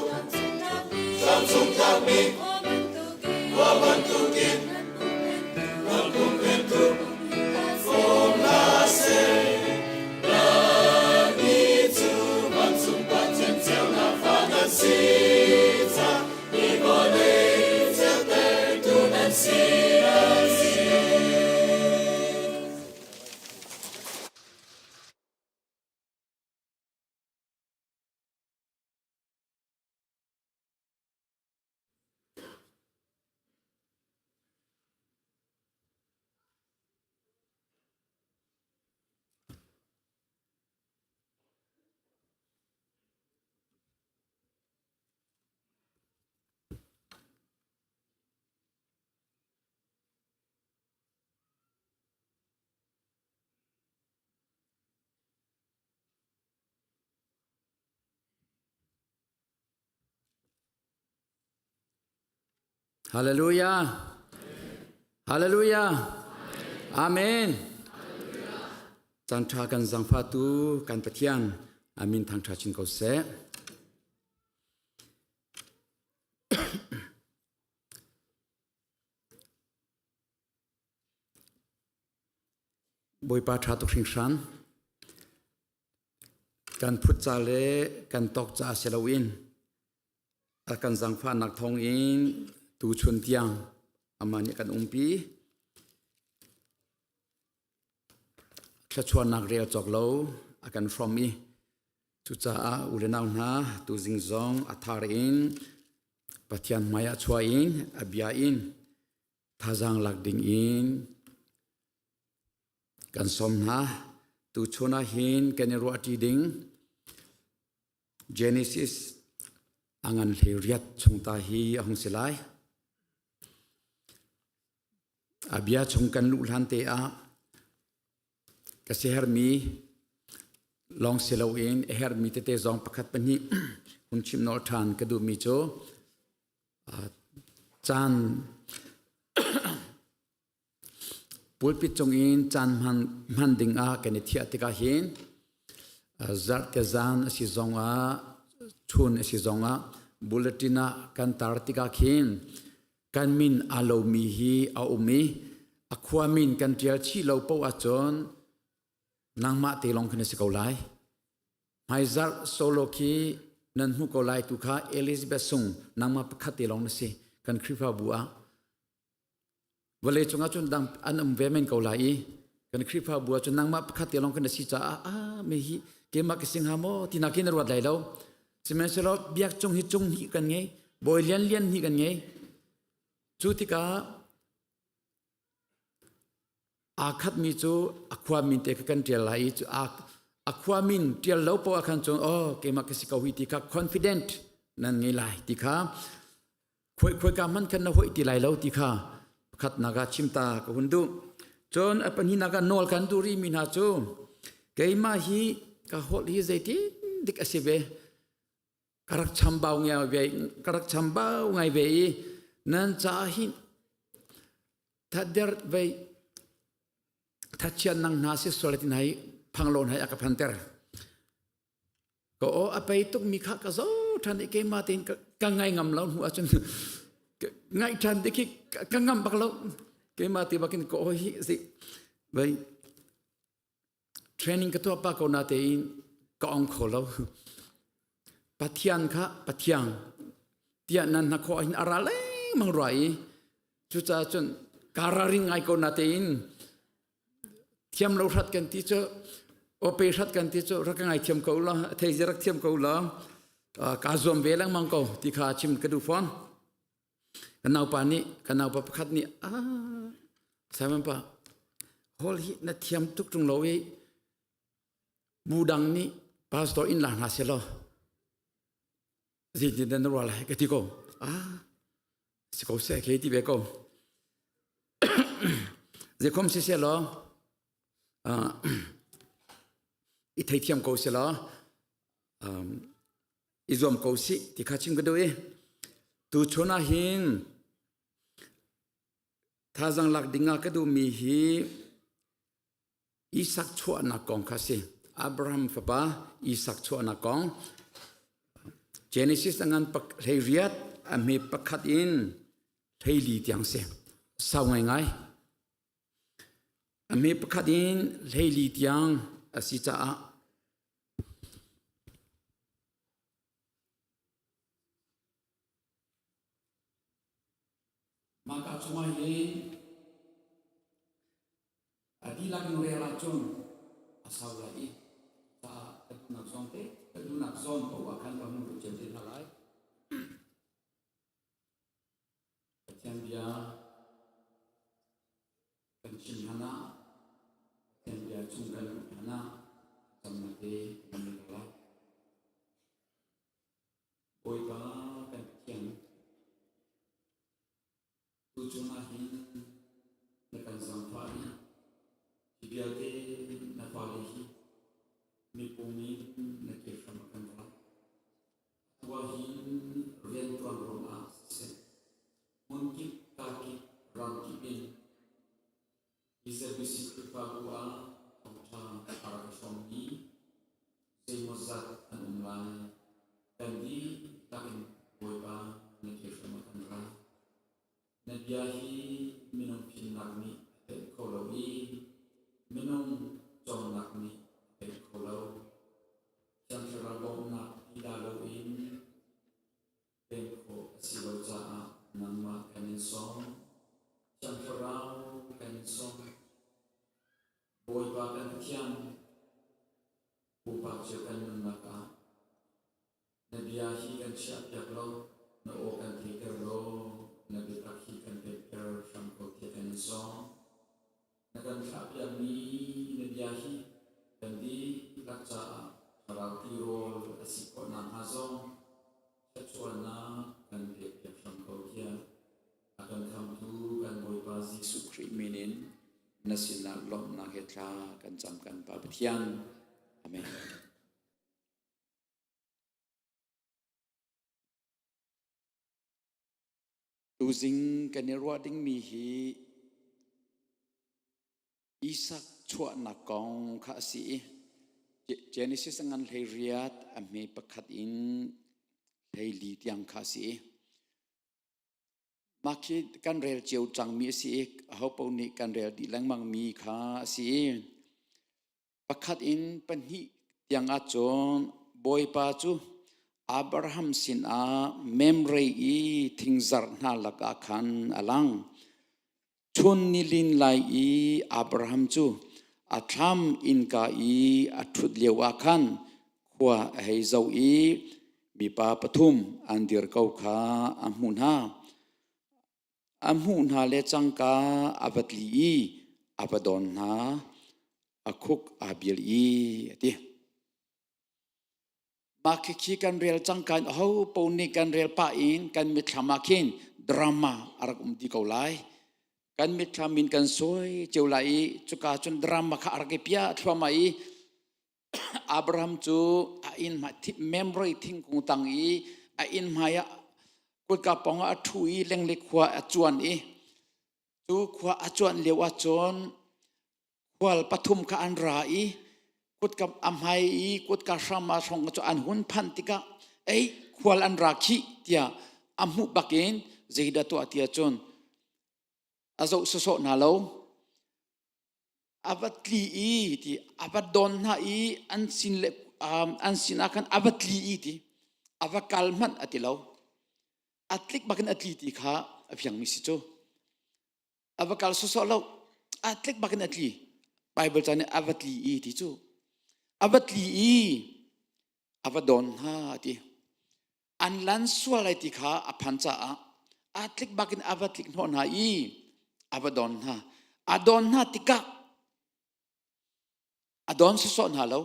Tlangcung tlakmi khua bantukin nan huhphenhtu um hna seh. Nannih cu vancung Pathian ceunak fa nan si cang. Hi vawlei ceutertu nan si nan si. Hallelujah. Hallelujah. Amen. Caan ṭha kan zangfatu kan Pathian amin thangṭha chin ko seh. Bawipa ṭha tuk hringhran. Kan phut ca le kan tawk ca si loin a kan zaangfahnak thawngin tuchun tiang amah nih a kan umpi. Thluachuahnak rel cawk lo a kan hrawm i cucaah u le nau hna tuzing zong a thar in Pathian hmai ah chuah in a bia in thazaang lak ding in Kan sawm hna. Tuchun ah hin kan i ruahṭi ding Genesis a ngan 18 chung ta hi a hung si lai. A bia chung kan luh hlan te ah ka siahermi lawng si loin a hermi tete zong pakhat pahnih hun chim nawl ṭhan ka duhmi cu caan Pulpit cungin caan hman dingah kan i thiah tikah hin zarhte zan a si zongah chun a si zongah bulletin ah kan tar tikah khin kan min aa lomi hi a um i a khua min kan ṭial chih lo paoh ahcun nangmah te lawng khin a si ko lai. Hmaizarh solo khi nan hmuh ko lai tu kha Elizabeth Sung nangmah pakhat te lawng na si kan Khrihfabu ah. Vawlei cungah cun dang an um ve men ko lai i kan Khrihfabu ah cun nangmah pakhat te lawng kan si caah ah me hi keimah ka si hnga maw ti nakin na ruat lai lo. Sihmanhsehlaw biak cung hi cung hi kan ngei, bawi lian lian hi kan ngei. Cu tikah aa khatmi cu a khua min te kha kan ṭial lai i cu a khua min ṭial lo poah ah khan cun oh keimah ka si ko hi ti kha confident nan ngei lai ti kha khoi khoika hmanh khan na hoih ti lai lo ti kha pakhatnak ah chim ta ka hun duh. Cun a pahnihnak ah nawl kan duh rihmi hna cu keimah hi ka holh hi zeitin dik a si ve ka rak chambau ngai ve ka rak chambau ngai ve i nan caah hin thatder vei thachian nang hna si sual ti nai phanglo nai a ka phanter ka o a pei tuk mi kha ka zo than i keimah tein ka ngai ngam lo hnu ahcun ngai than te khi ka ngam bak lo keimah te bakin ka o hi si vei training ka tuah pa ko na tein ka ong kho lo Pathian kha Pathian tiah nan hna khawh hin ara lengmang rua i cucaah cun ka ralring ngai ko na tein thiam lo hrat kan ti cu ope hrat kan ti cu rak ka ngai thiam ko la thei rak thiam ko la ka zuam ve lengmang ko ti kha chim ka duh fawn kan naupa nih kan naupa pakhat nih ah Simon pa hol hi na thiam tuk tung lo i bu dang nih pastor in la hna se law zeitin dan rual lai ka ti ko ah si ko se ke ti ve ko zeikhom si se law i theithiam ko se law i zuam ko si ti kha chim ka duh i tu chun ah hin thazang lak ding ah ka duhmi hi Isak chuahnak kong kha si. Abraham fapa Isak chuahnak kong. Genesis a ngan 18 a hme pakhat in 14 tiang si. Sau ngaingai. A hme pakhat in 14 tiang a si caah Maka chungah hin A dihlak in rel ahcun a sau lai i caah ka duhnak zawn te ka duhnak zawn paoh ah khan ka hung lut cio te hna lai. Pathian bia kan chim hlan ah Pathian bia chung kan luh hlan ah camnak te kan ngei ko lai. Bawipa kan Pathian Tuchun ah hin na kan zaangfah i hi vialte na fale hi mipum in na ke hram a kan rak. Atu ah hin rianṭuan ruangah siseh, hmunkip kakip ramkip in EZBC Khrihfabu ah thawngṭha a rak i hrawmmi zeimawzat an um lai. Kan dihlak in Bawipa na ke hram ah kan ra. Na bia hi minung fimnak nih a pemh kho lo i minung cawnnak nih a pemh kho lo. Thiang Thlarau bawmhnak ti dah loin pemh khawh a si lo caah nangmah kan in sawm. Thiang Thlarau kan in sawm. Bawipa kan Pathian, pupa cio kan nunnak ah na bia hi kan chiahpiak lo, na aw kan theihter law, na biatak hi kan pekter hram ko tiah kan in sawm. Na kan thlahpiakmi na bia hi kan dihlak caah thlarau tirawl a si khawh nakhnga zong thluachuahnak kan pekpiak hram ko tiah a kan khamtu kan Bawipa Jesuh Khrih min in na sinah lawmhnak he thla kan cam kan Pa Pathian. Amen. Tuzing kan i ruah dingmi hi Isak chuahnak kong kha a si i Genesis a ngan 18 a hme pakhat in 14 tiang kha a si i Mah khi kan rel cio cangmi a si i ahopaoh nih kan rel dih lengmangmi kha a si i pakhat in pahnih tiang ahcun Bawipa cu Abraham sinah Memre i thingzarh hna lakah khan a lang. Chun nilin lai i Abraham cu a thlam innka i a ṭhut lio ah khan khua a hei zoh i mipa pathum an dir ko kha a hmuh hna. A hmuh hna le cangka a va tli i a va don hna. A khuk aa bil i a ti. Mah khikhi kan rel cangka in aho paoh nih kan rel pah in kan mitthlam ah khin drama a rak um ti ko lai. Kan mitthlam in kan sawi cio lai i cuka cun drama kha a rak i piah thluahmah i Abraham cu a inn hmai Mamre thingkung tang i a inn hmai ah kutka pawng ah a ṭhu i lenglei khua a cuan i cu khua a cuan lio ah cun khual pathum kha an ra i kutka a hmai i kutka hram ah hrawng cu an hun phanh tikah ei khual an ra khih tiah a hmuh bakin zeidah tuah ti ahcun a zoh sawsawh hna lo a va tli i ti a va don hna i an sin le an sin ah khan a va tli i ti a va kal hmanh a ti lo a tlik bakin a tli ti kha a fiangmi si cu a va kal sawsawh lo a tlik bakin a tli Bible ca nih a va tli i ti cu a va tli i a va don hna ti an lan sual lai ti kha a phan caah a tlik bakin a va tlik hnawh hna i a va don hna a don hna tikah a don sawsawh hna lo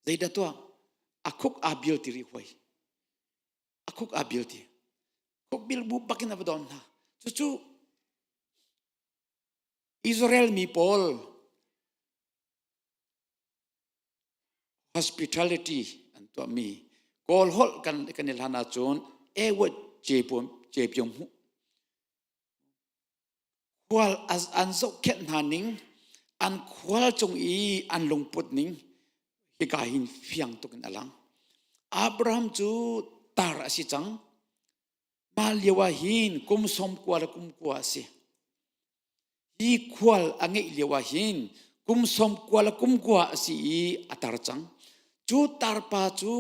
zeidah tuah a khuk aa bil ti rih huai a khuk aa bil ti khuk bil bu bakin a va don hna cucu Israel mi pawl hospitality an tuahmi Kawl holh kan kan i hlan ahcun ewat ce pyong hmuh khual an zohkhenh hna ning an khual cung i an lungput ning hika hin fiang tuk in a lang Abraham cu tar a si cang mah lio ah hin kum sawm kua le kum kua a si Hi khual a ngeih lio ah hin kum sawm kua le kum kua a si i a tar cang. Cu tarpa cu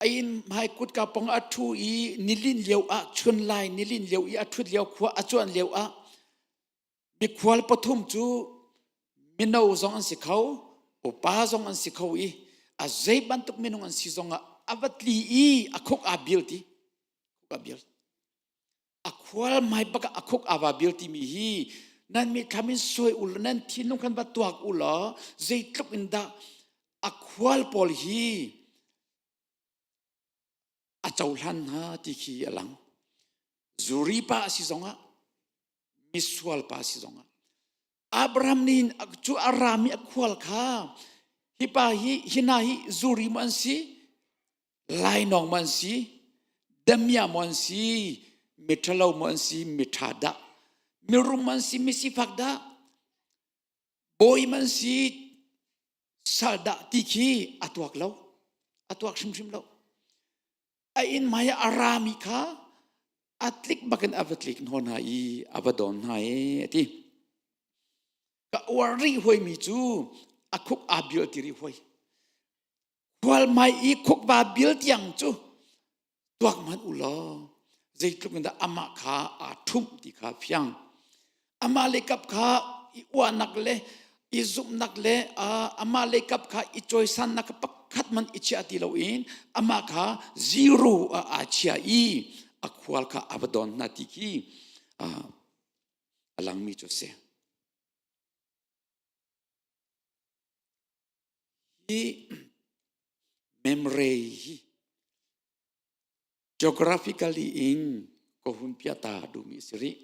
a inn hmai kutka pong a ṭhu i nilin lio ah chun lai nilin lio i a ṭhut lio khua a cuan lio ah mikhual pathum cu mino zong an si kho upa zong an si kho i a zei bantuk minung an si zong ah a va tli i a khuk aa bil ti khuk aa bil a khual mai bak a khuk ava bil timi hi nan mi thlam in soi u nan thinlung khan va tuak u law zeitluk in dah a khual pawl hi a cohlan hna ti khi a lang zuri pa a si zongah misual pa a si zongah Abraham nih cu a rami a khual kha hi pa hi hina hi zuri mu an si lainawng mu an si damia mu an si miṭhalo mu an si miṭha dah mirum an si misifak dah bawi man si sal dah ti khi a tuak lo a tuak hrimhrim lo a inn hmai ah a rami kha a tlik bakin a va tlik hnaw hna i a va dawn hna e a ti ka uar rih huaimi cu a khuk aa bil ti rih huai khual mai i khuk ba bil tiang cu tuak man u law zeitluk in dah amah kha aa ṭhumh ti kha fiang amah le kap kha i uahnak le i zumhnak le amah le kap kha i cawisannak pakhat man i chia ti loin amah kha zero ah aa chia i a khual kha a va don hna ti khi a langmi cu a si. Hi memre hi geographically in ka hun piata duhmi si rih.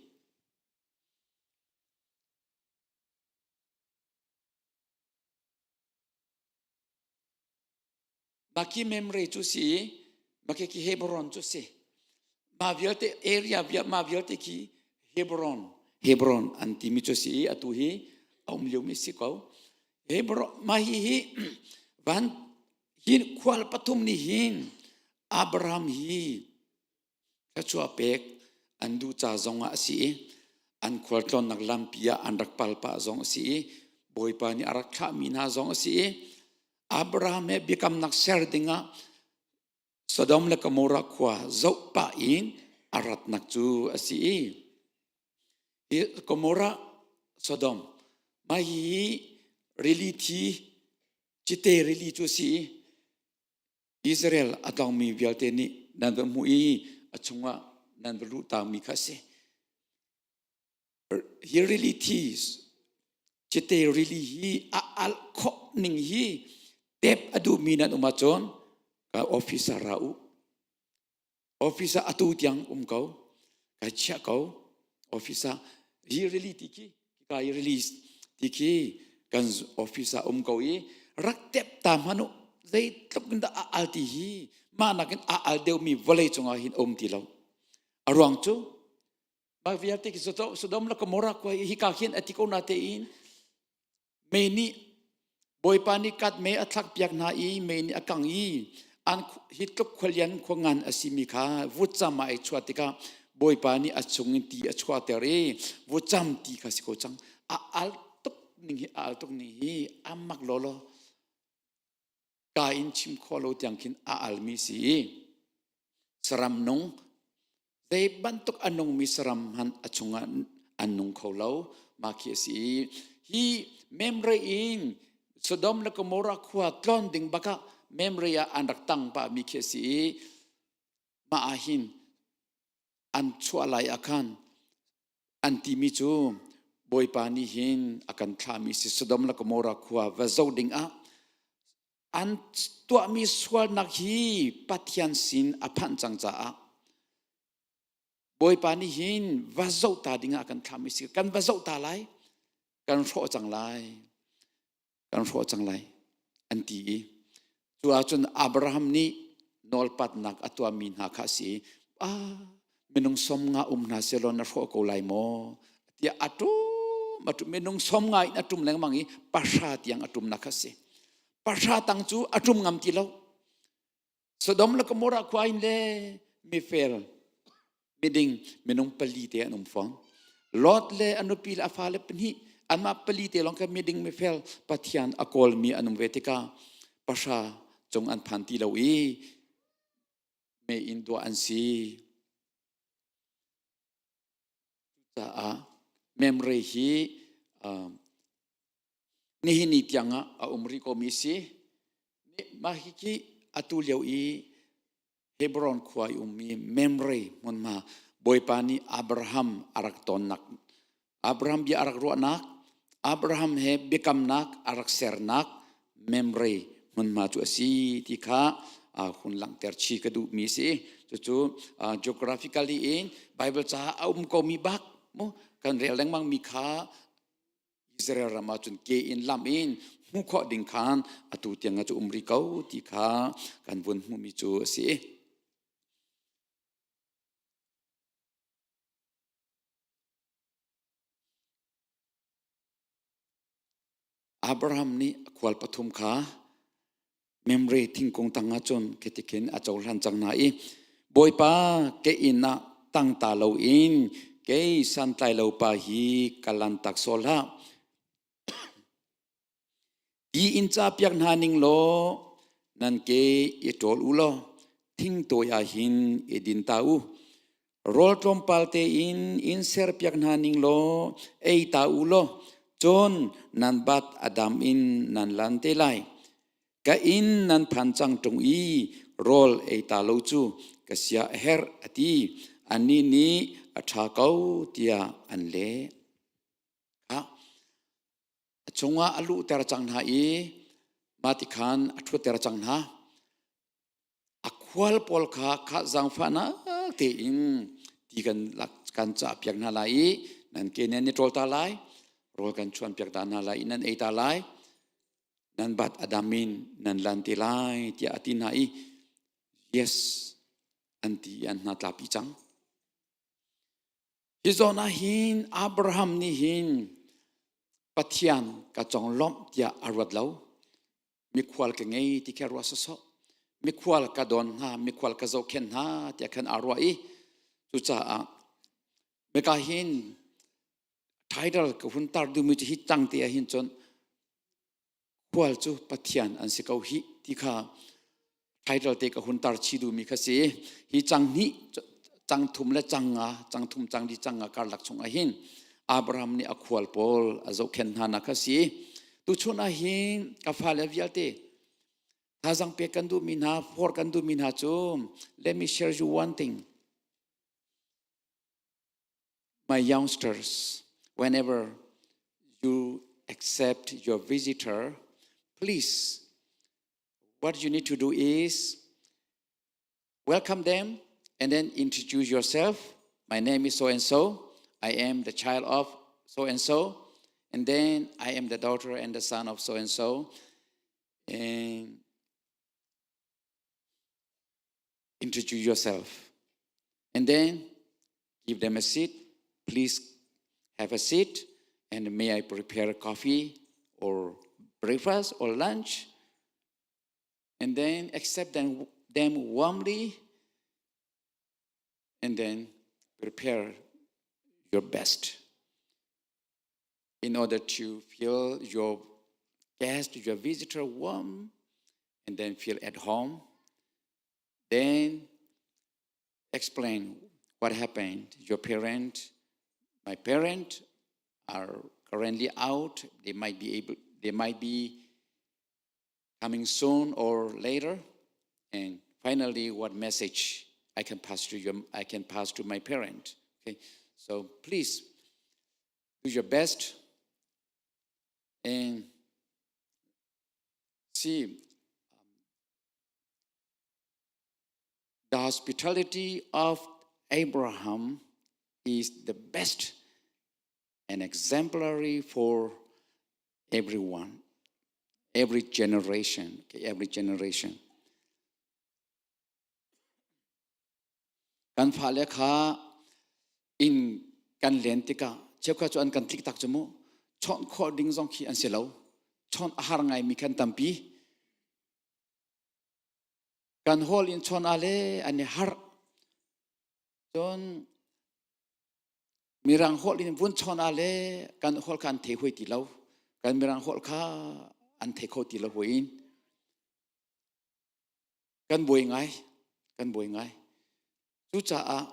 Maki Memre cu si, maki ki Hebron cu si. Ma vialte area via ma vialte khi Hebron, Hebron an timi cu si atu hi a um liomi si ko. Hebron ma hi hi van hi khual pathum nih hin Abraham hi thluachuah pek an duh ca zong ah a si i an khualtlawnnak lampi ah an rak pal pah zong a si i Bawipa nih a rak thlahmi hna zong a si i Abraham he biakamnak ser dingah Sodom le Gomorrah khua zoh pah in a ratnak cu a si i hi Gomorrah Sodom mah hi rili thi cite rili cu a si i Israel a tlawngmi vialte nih nan va hmuh i a chungah nan va luh ta mi kha si. Hi rili thi cite rili hi a al khawh ning hi tep a duhmi nan um ahcun ka office ah ra u. Office ah atu tiang um ko. Kai chiah ko. Office ah hi rili ti khi ka hi rili ti khi kan office ah um ko i rak tep ta hmanh u. Zeitluk in dah a al ti hi mah nakin a al deuhmi vawlei cungah hin um ti lo. A ruang cu Mah vialte khi Sodom le Gomorrah khua hi hika hin a ti ko na tein mei nih Bawipa nih kat mei a thlak piak hna i mei nih a kang i an hi tluk khualian khua ngan a simi kha vutcam ah ai chuah tikah Bawipa nih a chung in ti a chuahter i vutcam ti kha si ko cang. A al tuk ning hi a al tuk ning hi a mak lawlaw. Ka in chim khawh lo tiang khin a almi si i saram nung zei bantuk a nungmi saram hmanh a chungah an nung kho lo mah khi a si i hi memre in Sodom le Gomorrah khua tlon ding bakah memre ah an rak tang pah mi khi a si i mah ah hin an chuah lai ah khan an timi cu Bawipa nih hin a kan thlahmi si Sodom le Gomorrah khua va zoh ding ah an tuahmi sualnak hi Pathian sin a phanh cang caah Bawipa nih hin va zoh ta ding ah a kan thlahmi si kan va zoh ta lai kan hrawh cang lai kan hrawh cang lai an ti i cu ahcun Abraham nih nawlpatnak a tuahmi hna kha a si ah minung som nga um hna selaw na hrawh ko lai maw tiah a tum a tum minung som nga in a tum lengmang i pahra tiang a tumnak kha a si pahra tang cu a tum ngam ti lo Sodom le Gomorrah khua in le mifel miding minung pali te an um fawn. Lot le a nupi le a fale pahnih anmah pali te lawng kha miding mifel Pathian a kawlmi an um ve tikah pahra cung an phan ti lo i mei in duah an si. Cucaah memre hi nihin ni tiang ah a um rih komi si. Mah hi atu lio i Hebron khua i ummi Mamre hmunhma Bawipa nih Abraham a rak tonnak Abraham bia a rak ruahnak Abraham he biakamnak a rak sernak Mamre hmunhma cu a si ti kha hun langhter chi ka duhmi si. Cucu geographically in Bible caah a um komi bak mu kan rel lengmang mi kha Israel ram ah cun ke in lam in hmuh khawh ding khan atu tiang ah cu um rih ko ti kha kan vun hmuhmi cu a si. Abraham nih a khual pathum kha Memre thingkung tang ah cun khitikhin a cohlan cang hna i Bawipa ke inn ah tang ta loin kei santlai lo pa hi ka lantak sawl hlah. Ti in ca piak hna ning law nan ke i ṭawl u law thing tawi ah hin i din ta u. Rawl tlawmpal tein in serpiak hna ning law ei ta u law cun nan bat a dam in nan lan te lai. Ka inn nan phan cang ṭung i rawl ei ta lo cu ka sia a herh a ti. Annih nih a ṭha ko tiah an leh. A chungah a luhter cang hna i mah ti khan a ṭhutter cang hna. A khual pawl kha kha zaangfahnak tein ti kan lak kan cah piak hna lai i nan ke nan i ṭawl ta lai rawl kan chuan piak ta hna lai i nan ei ta lai nan bat a dam in nan lan te lai tiah a ti hna i yes an ti an hna tlapi cang. Hi zawn ah hin Abraham nih hin Pathian ka conglawmh tiah a ruat lo. Mikhual ka ngei ti khi a ruah sawsawh. Mikhual ka don hna, mikhual ka zohkhenh hna tiah khan aa ruah i cucaah mika hin title ka hun tar duhmi cu hi cang te ah hin cun khual cu Pathian an si ko hih ti kha title te ka hun tar chi duhmi kha si. Hi cang hnih, cang thum le cang nga, cang thum cang li cang nga karlak chung ah hin Abraham nih a khual pawl a zohkhenh hna nak kha si. Tuchun ah hin ka fale vialte thazang pek kan duhmi hna, forh kan duhmi hna cu let me share you one thing. My youngsters, whenever you accept your visitor, please, what you need to do is welcome them and then introduce yourself. My name is so and so. I am the child of so and so. And then I am the daughter and the son of so and so. And introduce yourself. And then give them a seat. Please have a seat. And may I prepare coffee or breakfast or lunch? And then accept them, them warmly. And then prepare your best in order to feel your guest, your visitor warm, and then feel at home. Then explain what happened. Your parent, my parent, are currently out. They might be able, they might be coming soon or later. And finally, what message I can pass to your, I can pass to my parent. Okay, so please do your best and see um, the hospitality of Abraham is the best and exemplary for everyone, every generation, okay, every generation. Kan fale kha inn kan len tikah cheukhat cu an kan tlik tak cu mu chawnh khawh ding zong khi an si lo chawnh a har ngai mi khan tampi kan hall in chawn a le an i har cun mirang holh in vun chawn a le kan holh kha an thei hoi ti lo kan mirang holh kha an thei kho ti lo hoi in kan buai ngai kan buai ngai cucaah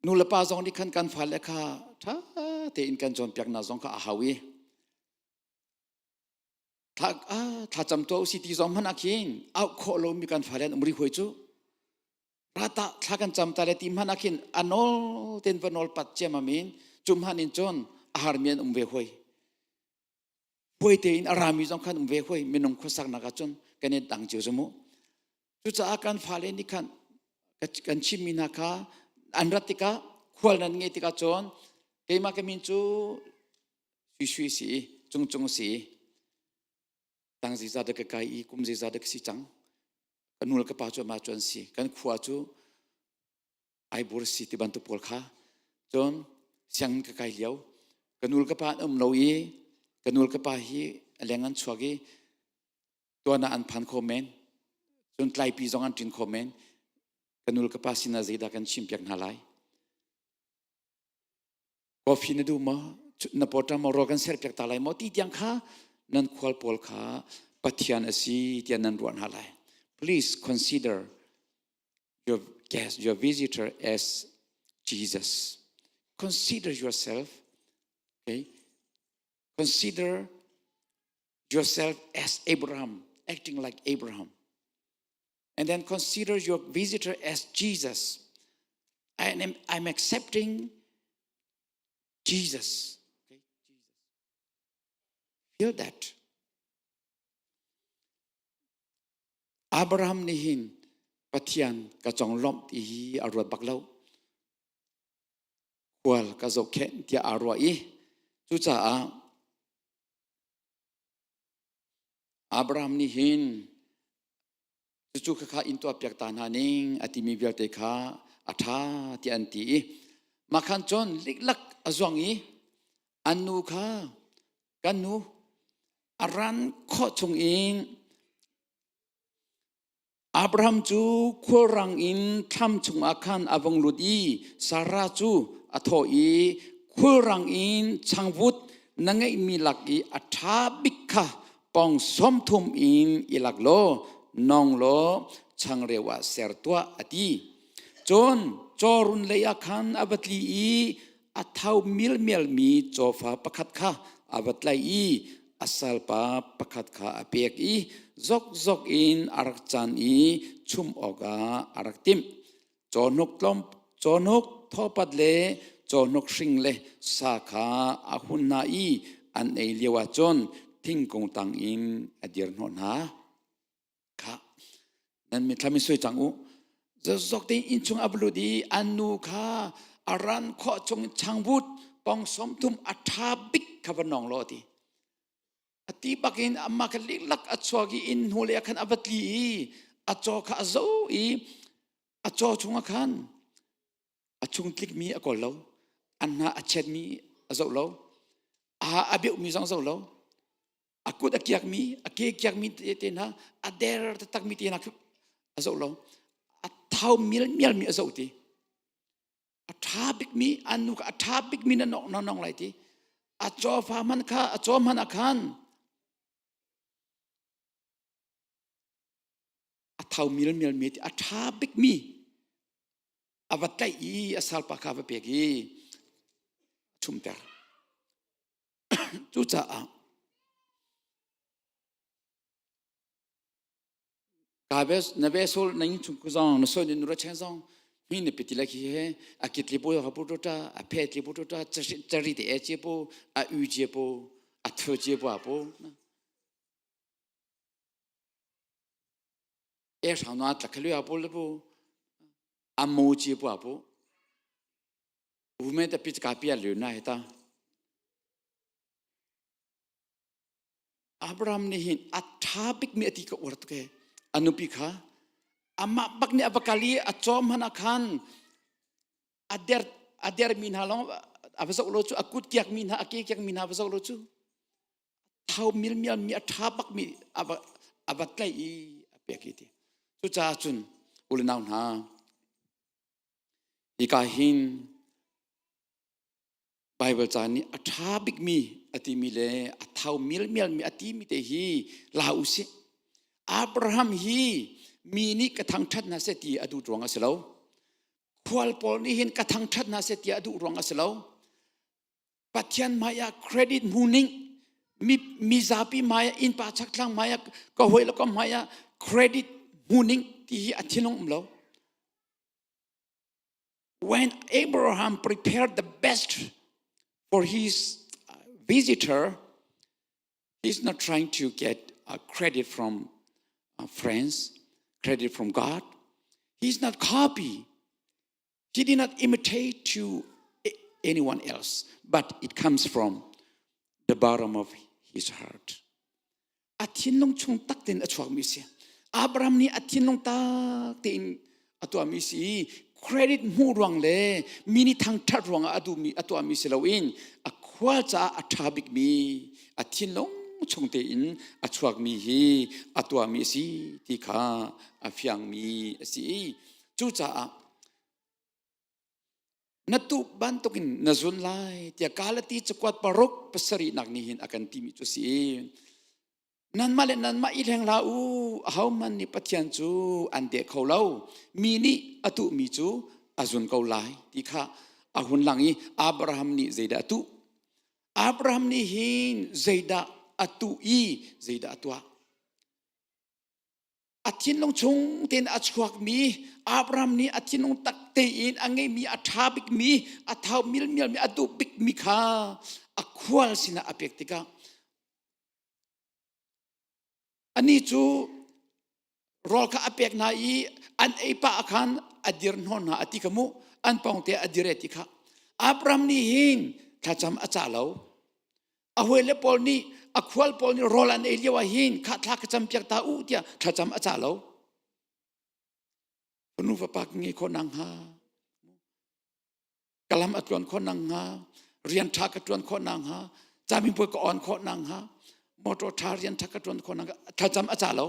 nu le pa zong nih khan kan fale kha ṭha tein kan cawnpiaknak zong kha a hau i thla thlacam tuah usi ti zong hmanh ah khin auh khawh lomi kan fale an um rih hoi cu rata thla kan cam ta le ti hmanh ah khin a nawl ten va nawl pat ciamam in cu hmanh in cun a harmi an um ve hoi puai tein a rami zong khan um ve hoi minung khuasaknak ah cun kan i dang cio cu mu cucaah kan fale nih khan kan chimmi hna kha an rat tikah khual nan ngei tikah cun keimah ka min cu sui sui si cung cung si tang ziza da ka kai i kum ziza da ka si cang ka nu le ka pa cu ma cu an si kan khua cu aibur si ti bantuk pawl kha cun sianginn ka kai lio ka nu le ka pa an um lo i ka nu le ka pa hi a leng an chuak i tuan ah an phan kho men cun tlaipi zong an ṭin kho men ka nu le ka pa sinah zeidah kan chimpiak hna lai coffee na duh maw na pawṭam maw rawl kan serpiak ta lai maw ti tiang kha nan khual pawl kha Pathian a si tiah nan ruah hna lai please consider your guest your visitor as Jesus consider yourself okay consider yourself as Abraham acting like Abraham and then consider your visitor as Jesus. I am, I'm accepting Jesus. Okay? Jesus. Feel that. Abraham nih hin Pathian ka cong lawmh ti hi a ruat bak lo. Khual ka zohkhenh tiah aa ruah i cucaah Abraham nih hin cucu khakha in tuahpiak ta hna ning a timi vialte kha a ṭha tiah an ti i mah khan cun liklak a zuang i an nu kha kan nu a ran khawh chung in Abraham cu khualrang in thlam chungah khan a vung lut i Sarah cu a thawh i khulrang in changvut na ngeihmi lak i a ṭha bik kha pong 30 in i lak law nong law changreu ah ser tuah a ti. Cun cawrun lei ah khan a va tli i a thau milmialmi cawfa pakhat kha a va tlaih i a salpa pakhat kha a pek i zokzok in a rak can i chum awkah a rak timh. Cawhnuk tlawm cawhnuk thawpat le cawhnuk hring le sa kha a hun hna i an ei lio ah cun thingkung tang in a dir hnawh hna. Kha nan mitthlam in sui cang u. Zok tein inn chung a va lut i an nu kha a ran khawh chung changvut pong 30 a ṭha bik kha va nawng law a ti. A ti bakin amah kha liklak a chuak i inn hnulei ah khan a va tli i a caw kha a zo i a caw chungah khan a chung tlikmi a kawl lo, a hna a chetmi a zoh lo, a ha a beuhmi zong a zoh lo, a kut a kiakmi, a ke kiakmi te hna, a der taktakmi te hna a zoh lo, a thau mialmialmi a zoh ti. A ṭha bikmi an nu kha a ṭha bikmi na nok na nong lai ti. A cawfa hmanh kha a caw hmanh ah khan a thau milmialmi ti a ṭha bikmi a va tlaih i a salpa kha a va pek i a chumter. Cucaah ka ve na ve sol na ing chung ku zong na soi ni nura chen zong mi ni piti la khi he a kitli bo ha pu ta a phe tli pu ta chari te e che po a u che po a thu che po a po e shang na tla khalu a po le po a mo che po a po u me ta pi ka pi a lu na he ta Abraham nih hin a ṭha bikmi a ti ka uar tuk ee. A nupi kha amah bak nih a va kal i a cawm hmanh ah khan a der a dermi hna lawng a va zoh lo cu a kut kiakmi hna a ke kiakmi hna a va zoh lo cu thau milmialmi a ṭha bakmi a va a va tlaih i a pek i ti. Cucaah cun u le nau hna hika hin Baibal ca nih a ṭha bikmi a timi le a thau milmialmi a timi te hi la u sih. Abraham hi mi nih ka thangṭhat hna seh ti a duh ruang a si lo. Khual pawl nih hin ka thangṭhat hna seh ti a duh ruang a si lo. Pathian hmai ah credit hmu ning mi mizapi hmai ah innpa chakthlang hmai ah ka hawi le kom hmai ah credit hmu ning ti hi a thinlung um lo. When Abraham prepared the best for his visitor, he's not trying to get credit from friends, credit from God. He's not copy. He did not imitate to anyone else, but it comes from the bottom of his heart. A thinlung chung tak tein a chuakmi si. Abraham nih a thinlung tak tein a tuahmi si. Credit hmuh ruang le mi nih thangṭhat ruangah a duhmi a tuahmi si loin a khual caah a ṭha bikmi a thinlung chung tein a chuakmi hi a tuahmi a si ti kha a fiangmi a si. Cucaah Na tuh bantukin na zun lai tiah Galati cakuat paruk pasarihnak nih hin a kan timi cu si. Nanmah le nanmah i hleng hlah u, ahohmanh nih Pathian cu an deh kho lo. Mi nih a tuhmi cu a zun ko lai ti kha a hun lang i Abraham nih zeidah a tuh? Abraham nih hin zeidah a tuh i zeidah a tuah? A thinlung chung tein a chuakmi Abraham nih a thinlung tak tein a ngeimi a ṭha bikmi a thau milmialmi a duh bikmi kha a khual sinah a pek tikah anih cu rawl kha a pek hna i an ei pah ah khan a dir hnawh hna a ti kha mu an pawng te a dir e ti kha Abraham nih hin thlacam a cah lo A hawile pawl nih a khual pawl nih rawl an ei lio ah hin kha thla ka cam piak ta u tiah thlacam a cah lo. Fanu fapa ka ngei khawh nang hnga. Ka lam a tluan khawh nang hnga. Rian ṭha ka ṭuan khawh nang hnga. Camipuai ka on khawh nang hnga. Motor ṭha rian ṭha ka ṭuan khawh nang hnga. Thlacam a cah lo.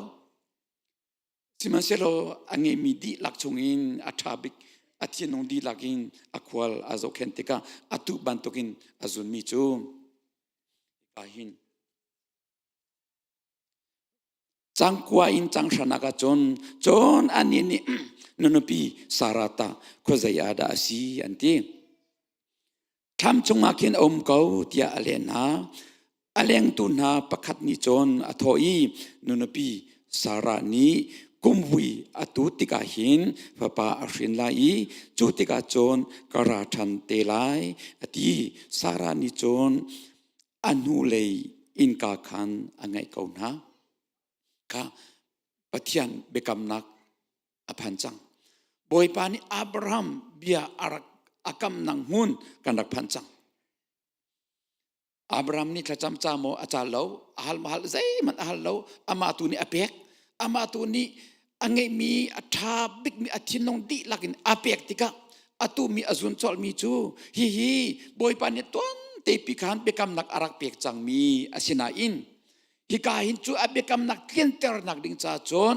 Sihmanhsehlaw a ngeimi dihlak chungin a ṭha bik a thinlung dihlak in a khual a zohkhenh tikah atu bantukin a zunmi cu hika hin cangkua in canghranak ah cun cun anih nih na nupi Sarah tah khuazei ah dah a si an ti. Thlam chungah khin a um ko tiah a leh hna. A lengtu hna pakhat nih cun a thawh i nu nupi Sarah nih Kumvui a tu tikah hin fapa a hrin lai i cu tikah cun ka ra ṭhan te lai, a ti. Sarah nih cun a hnulei innka khan a ngaih ko hna. Kha Pathian biakamnak a phan cang. Bawipa nih Abraham bia a rak a kamnak hmun kan rak phan cang. Abraham nih thlacam ca maw a cal lo, a hal mahal zeihmanh a hal lo, amah tu nih a pek. Amah tu nih a ngeihmi a ṭha bikmi a thinlung dihlak in a pek tikah atu mi a zun colhmi cu hihi Bawipa nih tuan te pi khan biakamnak a rak pek cangmi a si nain hika hin cu a biakamnak tlinternak ding ca cun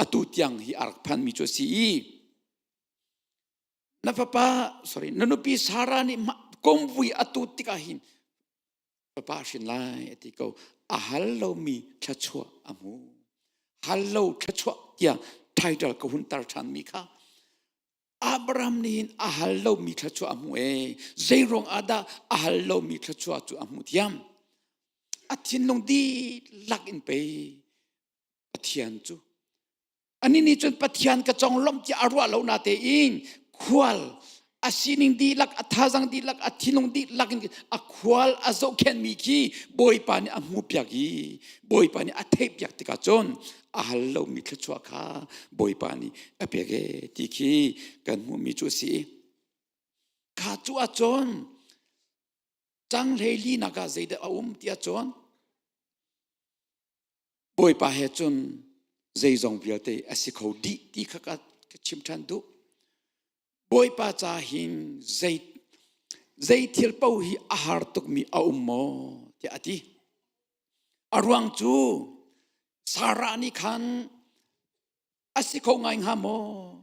atu tiang hi a rak phanmi cu a si i na fapa sorry na nupi Sarah nih kumvui a tut tikah hin fapa hrin lai a ti ko. A hal lomi thluachuah a hmu. Hal lo thluachuah tiah title ka hun tar ṭhan mi kha. Abraham nih hin a hal lomi thluachuah a hmu e. Zeiruang ah dah a hal lomi thluachuah cu a hmuh thiam? A thinlung dihlak in pei Pathian cu Anih nih cun Pathian ka conglawmh tiah a ruah lo na tein khual a sining dihlak, a thazang dihlak, a thinlung dihlak in a khual a zohkhenhmi khi Bawipa nih a hmuhpiak i Bawipa nih a theihpiak tikah cun a hal lomi thluachuah kha Bawipa nih a pek e ti khi kan hmuhmi cu a si. Kha cu ahcun cang hlei linak ah zeidah a um tiah cun Bawipa he cun zeizong vialte a si kho dih ti kha ka chim ṭhan duh. Bawipa ca hin zei zei thil paoh hi a har tukmi a um maw tiah a ti. A ruang cu Sarah nih khan a si kho ngai hnga maw?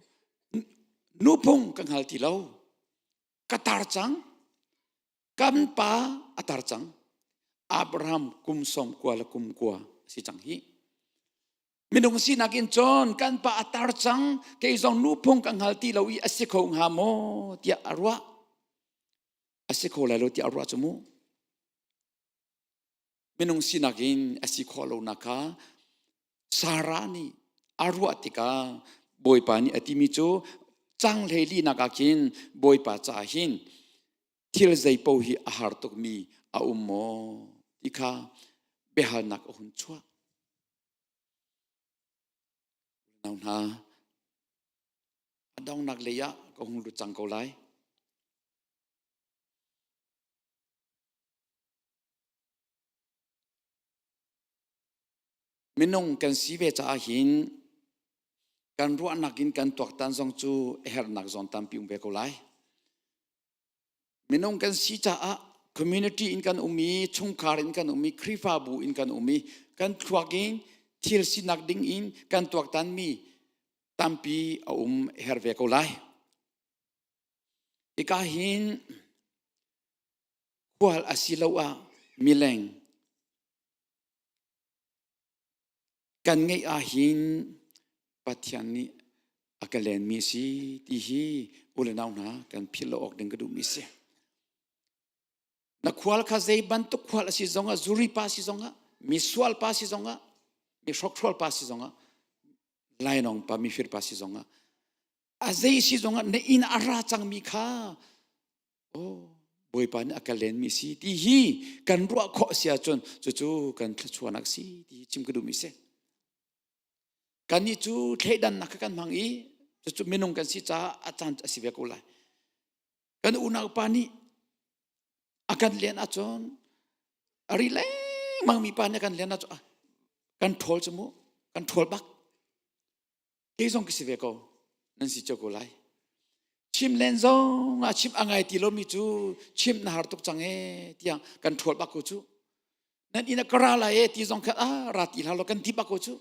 Nuphung ka hngal ti lo. Ka tar cang. Kan pa a tar cang. Abraham kum sawm kua le kum kua a si cang hi. Minung sinak in cun kan pa a tar cang, kei zong nuphung ka hngal ti lo i a si kho hnga maw tiah a ruah. A si kho lai lo tiah a ruah cu mu. Minung sinak in a si khawh lonak kha Sarah nih a ruah tikah Bawipa nih a timi cu cang hlei linak ah khin Bawipa caah hin thil zeipaoh hi a har tukmi a um maw ti kha biahalnak a hun chuah. Unau hna, a donghnak lei ah ka hung lut cang ko lai. Minung kan si ve caah hin kan ruahnak in kan tuaktan zong cu a herhnak zong tampi um ve ko lai. Minung kan si caah community in kan um i chungkhar in kan um i Khrihfabu in kan um i kan thluak in thil sinak ding in kan tuaktanmi tampi a um her ve ko lai. Hika hin khual asiloah mileng kan ngeih ahhin Pathian nih a ka lenmi a si ti hi u le nau hna kan philh lo awk ding ka duhmi a si. Na khual kha zei bantuk khual a si zongah zuri pa si zongah misual pa si zongah mi hrokhrawl pa si zongah lainawng pa mifir pa si zongah a zei si zongah na inn a ra cangmi kha oh Bawipa nih a ka lenmi si ti hi kan ruah khawh si ahcun cucu kan thluachuahnak si ti hi chim ka duhmi si. Kannih cu thleidannak kha kan hmang i cucu minung kan si caah a caan a si ve ko lai. Kan unau pa nih a kan len ahcun a ri lengmang mi pa nih a kan len ahcun kan ṭhawl cu mu kan ṭhawl bak Kei zong ka si ve ko. Nan si cio ko lai. Chim len zong ah chim a ngai ti lomi cu chim na har tuk cang ee tiah kan ṭhawl bak ko cu. Nan inn ah ka ra lai ee ti zong kha ah ra ti hlah law kan ti bak ko cu.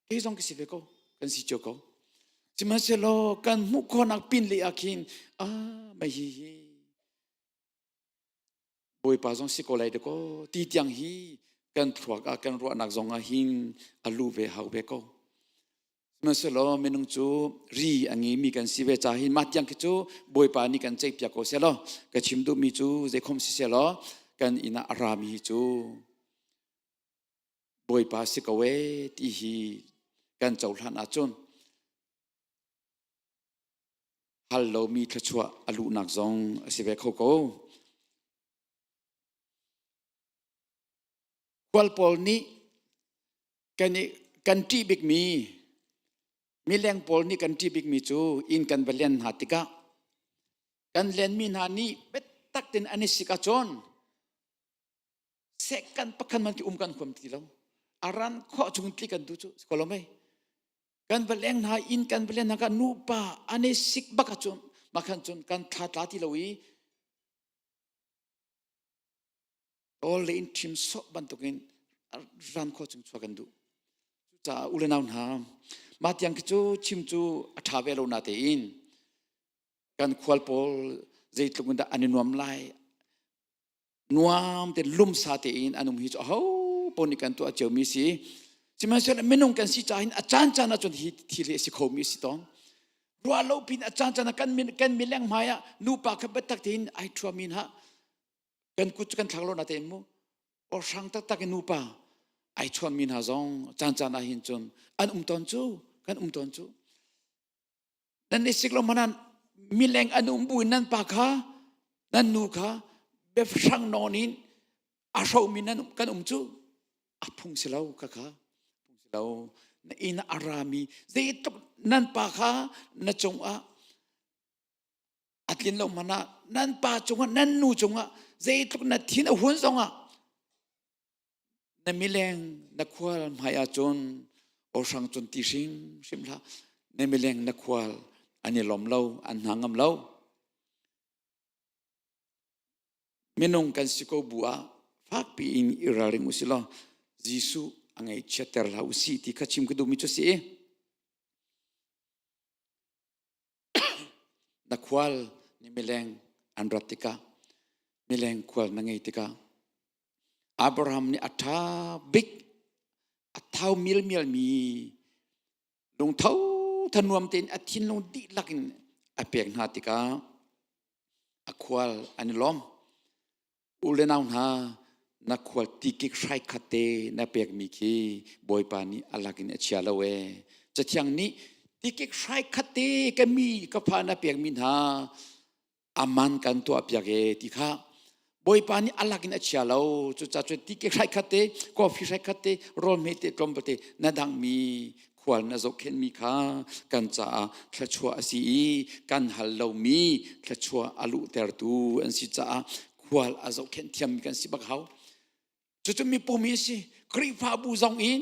Kei zong ka si ve ko. Kan si cio ko. Sihmanhsehlaw kan hmuh khawhnak pin lei ah khin ah mei hi hi Bawipa zong si ko lai dakaw ti tiang hi kan thluak ah kan ruahnak zong ah hin a lu ve hau ve ko. Sihmanhsehlaw minung cu ri a ngeimi kan si ve ca hin mah tiang khi cu Bawipa nih kan ceihpiak ko selaw ka chim duhmi cu zeikhom si selaw kan inn ah a rami hi cu Bawipa si ko ee ti hi. Kan cohlan ahcun hal lomi thluachuah a luhnak zong a si ve kho ko. Khual pawl nih kan i kan ṭih bikmi mileng pawl nih kan ṭih bikmi cu inn kan va len hna tikah kan lenmi hna nih biatak tein an i sik ahcun second pakhat man ki um kan huam ti lo. A ran khawh chung tli kan duh cu si ko lo mei? Kan va leng hna inn kan va len hna ka nupa an i sik bak ahcun makhan cun kan thla tla ti lo i Tawl le in ṭhim sawh bantukin ran khua chung chuah kan duh. Cucaah u le nau hna, mah tiang khi cu chim cu a ṭha ve lo na tein kan khual pawl zeitluk in dah an i nuam lai nuam te lumsa tein an um hi cu aho paoh nih kan tuah ciomi si. Sihmanhsehlaw minung kan si caah hin a caan caan ahcun hi thil hi a si khomi a si tawn. Ruah lo pin a caan caan ah kan min kan mileng hmai ah nupa kha biatak tein ai ṭhuami hna kan kut cu kan thlak lo na tein mu orhrang taktak in nupa ai chuanmi hna zong caan caan ah hin cun an um tawn cu kan um tawn cu nan i sik lo manan mileng an um bu in nan pa kha nan nu kha biahrang nawn in a hromi nan kan um cu a phung si lo kha kha phung si lo na inn a rami zeitluk nan pa kha na cungah a tlin lo hmanh ah nan pa cungah nan nu cungah zeitluk na thin a hun zongah na mileng na khual hmai ahcun awhrang cun ti hrim hrim hlah. Na mileng na khual an i lawm lo an hna ngam lo. Minung kan si ko bu ah fakpi in i ralring usih law Jesuh a ngaihchiatter hlah usih ti kha chim ka duhmi cu si. Na khual ni mileng an rat tikah mileng khual na ngei tikah Abraham nih a ṭha bik a thau milmial mi lungtho thanuam tein a thinlung dihlak in a pek hna tikah a khual an i lawm. U le nau hna, na khual tikik hrai khat te na pekmi khi Bawipa nih a lak in a chia lo ee. Cathiang nih tikik hrai khat te ka mi ka fa na pekmi hna aman kan tuah piak ee ti kha Bawipa nih a lak in a chia lo. Cucaah cun tikik hrai khat te, coffee hrai khat te, rawl hme te tlawmpal te na danghmi khual na zohkhenhmi kha kan caah thluachuah a si i kan hal lomi thluachuah a luhtertu an si caah khual a zohkhenh thiammi kan si bak hau. Cucu mipum hi a si. Khrihfabu zong in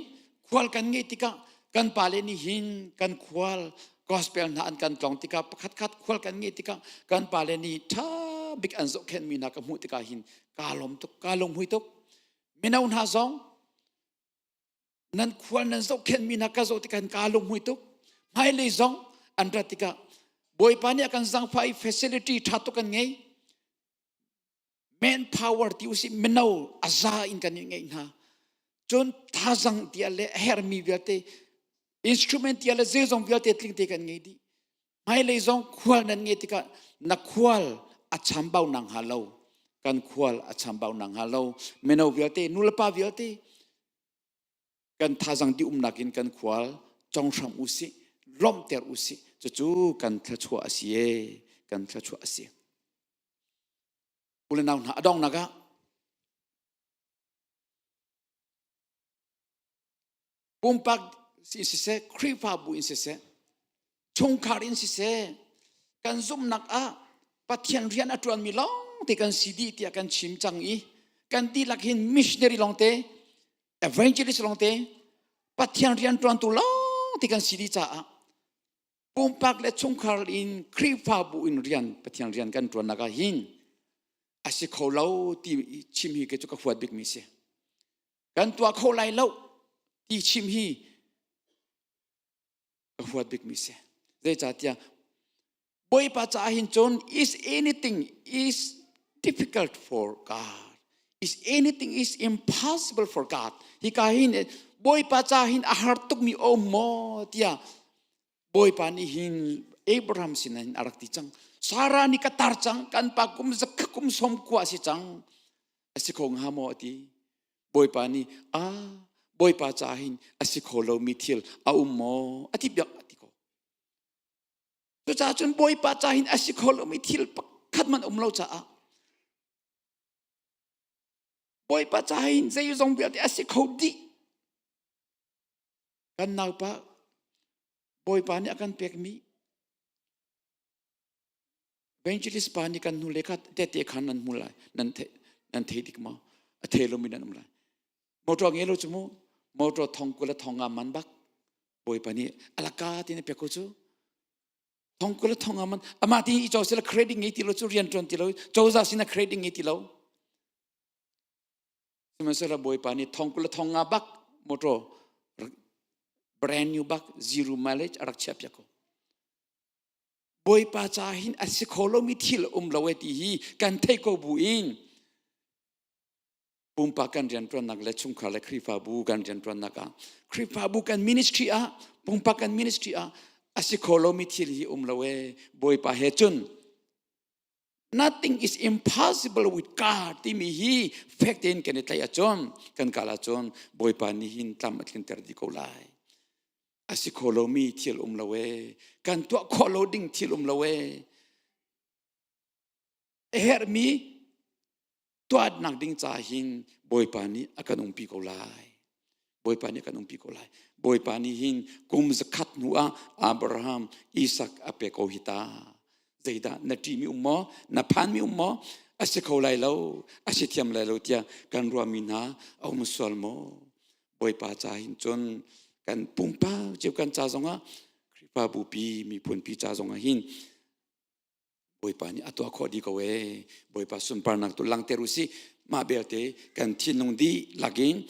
khual kan ngeih tikah kan pale nih hin kan khual gospel hna an kan tlong tikah pakhatkhat khual kan ngeih tikah kan pale nih ṭha bik an zohkhenhmi hna ka hmuh tikah hin kaa lawm tuk, kaa lunghmui tuk. Mino hna zong nan khual nan zohkhenhmi hna ka zoh tikah kaa lunghmui tuk. Hmailei zong an rat tikah Bawipa nih a kan zangfah i facility ṭha tuk kan ngei. Manpower ti usih mino a za in kan i ngeih hna. Cun thazang tia le a hermi vialte instrument tia le zeizong vialte tling te kan ngei dih. Hmailei zong khual nan ngei tikah na khual a chambau nang hnga lo. Kan khual a chambau nang hnga lo. Mino vialte nulepa vialte kan thazang di umnak in kan khual conghram usih lawmhter usih. Cucu kan thluachuah a si e kan thluachuah a si. U le nau hna a donghnak ah pumpak in siseh Khrihfabu in siseh chungkhar in siseh kan zumhnak ah Pathian rian a ṭuanmi lawngte kan si dih tiah kan chim cang i kan dihlak hin missionary lawngte evangelist lawngte Pathian rian ṭuantu lawngte kan si dih caah pumpak le chungkhar in Khrihfabu in rian Pathian rian kan ṭuannak ah hin a si kho lo ti chim hi kei cu ka huat bikmi si. Kan tuah kho lai lo ti chim hi ka huat bikmi si. Zeicahtiah Bawipa caah hin cun is anything is difficult for God. Is anything is impossible for God. Hika hin Bawipa caah hin a har tukmi a um maw tiah Bawipa nih hin Abraham sin hin a rak ti cang. Sarah nih ka tar cang, kan pa kum zakha kum som kua si cang. A si kho hnga maw a ti. Bawipa nih, ah, Bawipa ca hin a si kho lomi thil a um maw? A ti biak a ti ko. Cucaah cun Bawipa ca hin a si kho lomi thil pakhat man um lo caah Bawipa ca hin zeizong vialte a si kho dih. Kan naupa Bawipa nih a kan pekmi Evangelist pa nih kan hnulei kha tehte khan nan hmu lai nan thei nan thei dik maw a thei lomi nan um lai motor nge lo cu mu motor thong kul le thong nga man bak bawipa nih alaka ti na pek ko cu thong kul le thong nga man amah ti i caw sila credit ngei ti lo cu rian tuan ti lo cozah sin credit ngei ti lo sihmanhsehlaw bawipa nih thong kul le thong nga bak motor brand new bak zero mileage a rak chiah piak ko Bawipa ca hin a si kho lomi thil um lo e ti hi kan theih ko bu in pumpak kan rianṭuannak le chungkhar le Khrihfabu kan rianṭuannak ah Khrihfabu kan ministry ah pumpak kan ministry ah a si kho lomi thil hi um lo e Bawipa he cun nothing is impossible with God timi hi fek tein kan i tlaih ahcun kan kal ahcun Bawipa nih hin tlam a tlinter dih ko lai. A si kho lomi thil um lo ee. Kan tuah khawh lo ding thil um lo ee. A herhmi tuahnak ding ca hin Bawipa nih a kan umpi ko lai. Bawipa nih a kan umpi ko lai. Bawipa nih hin kum zakhat hnu ah Abraham, Isak a pe ko hi ta. Zeidah na ṭihmi um maw? Na phanmi um maw? A si kho lai lo, a si thiam lai lo tiah kan ruahmi hna a um sual maw? Bawipa ca hin cun kan pumpak cio kan ca zongah Khrihfabu pi miphun pi ca zongah hin Bawipa nih a tuah khawh dih ko ee. Bawipa sunparnak tu langter u sih. Mah belte kan thinlung dihlak in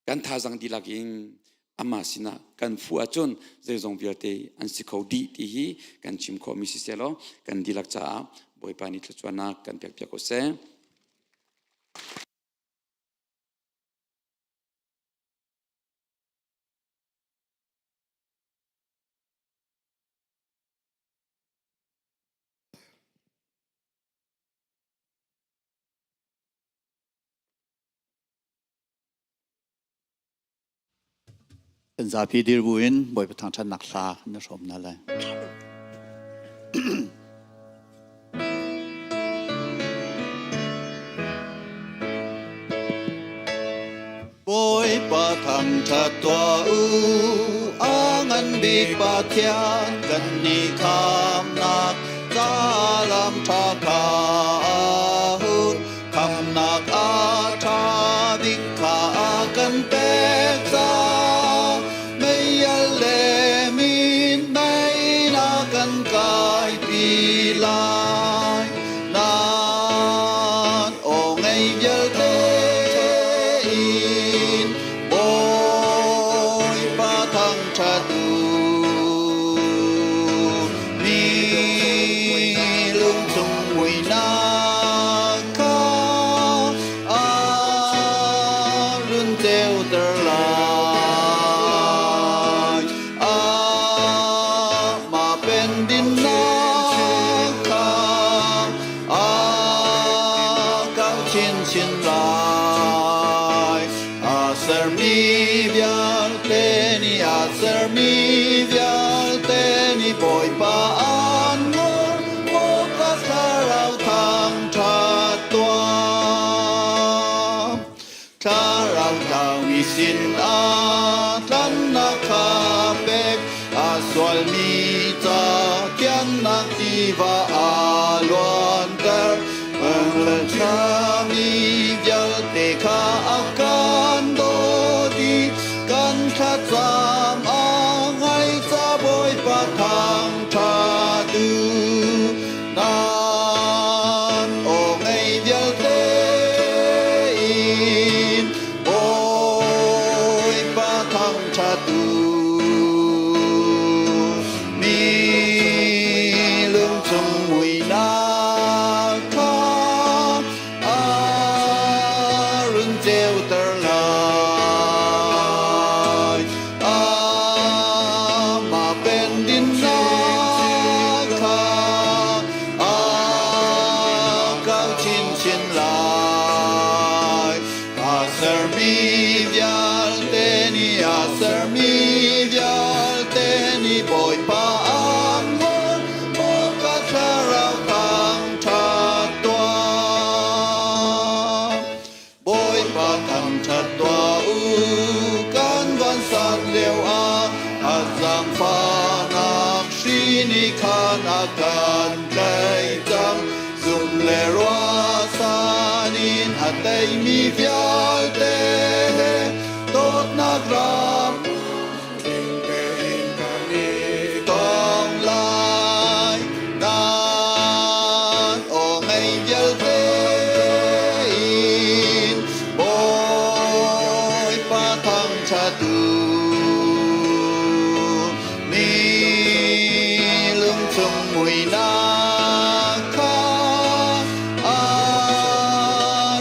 kan thazang dihlak in amah sinah kan fuh ahcun zeizong vialte an si kho dih ti hi kan chim khawhmi si seh law kan dihlak caah Bawipa nih thluachuahnak kan pekpiak ko seh. Kan zapi dir buin Bawipa thangṭhatnak hla na hrawm hna lai. Bawipa thangṭhat tuah u, a ngan bik Pathian kan nih khamnak ca lam ṭha kha a hun, khamnak a ṭha bik kha a kan pek cang. Meial le minmei na kan kaipi lai. Nan aw ngei vialte in Bawipa thangṭhat u. Mi lungchung muihnak kha a run ceuter lai. Amah pen dinnak kha a kau chinchin lai. A sermi vialte nih a sermi vialte nih Bawipa an ngol, Bawipa thlarau thangṭhat tuah. Thlarau tlaumi sinah tlanhnak kha pek, a sualmi ca thiannak tiva a luanter. Ṭhami vialte kha a kan dawt i kan thlacam a ngai ca Bawipa thangṭhat u. Nan aw ngei vialte in Bawipa thangṭhat u. Mi lungchung muihnak kha a run ceuter lai. Amah pen dinnak kha a kau chinchin lai. A sermi vialte Zangfahnak hri nih khan a kan tlaih cang. Zum le ruahsan in a teimi vialte he dawtnak ram tling tein kan i tong lai. Nan aw ngei vialte in Bawipa thangṭhat u. Ni lungchung muihnak kha a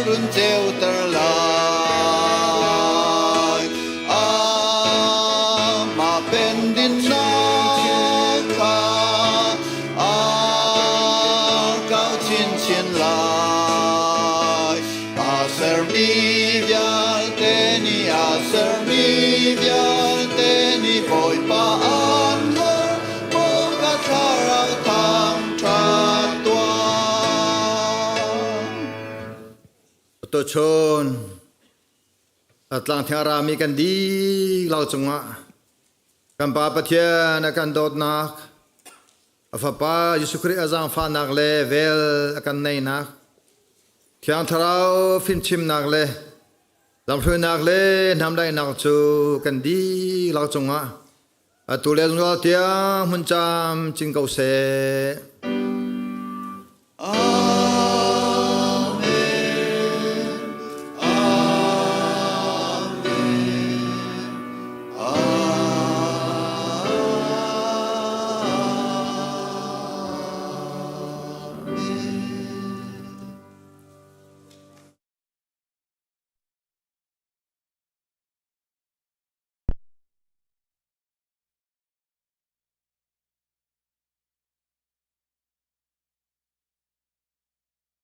run ceuter lai. Amah pendinnak kha a kau chinchin lai. A sermi vialte nih a sermi vialte nih Bawipa an hlorh, maw ka thlarau thangṭhat tuah. Tuchun tlang thiang rami kan dihlak cungah kan Pa Pathian a kan dawtnak, a Fapa Jesuh Khrih a zaangfahnak le vel a kan neinak, Thiang Thlarau fimchimnak le lamhruainak le hnamdaihnak cu kan dihlak cungah atu le zungzal tiang hmun camcin ko seh.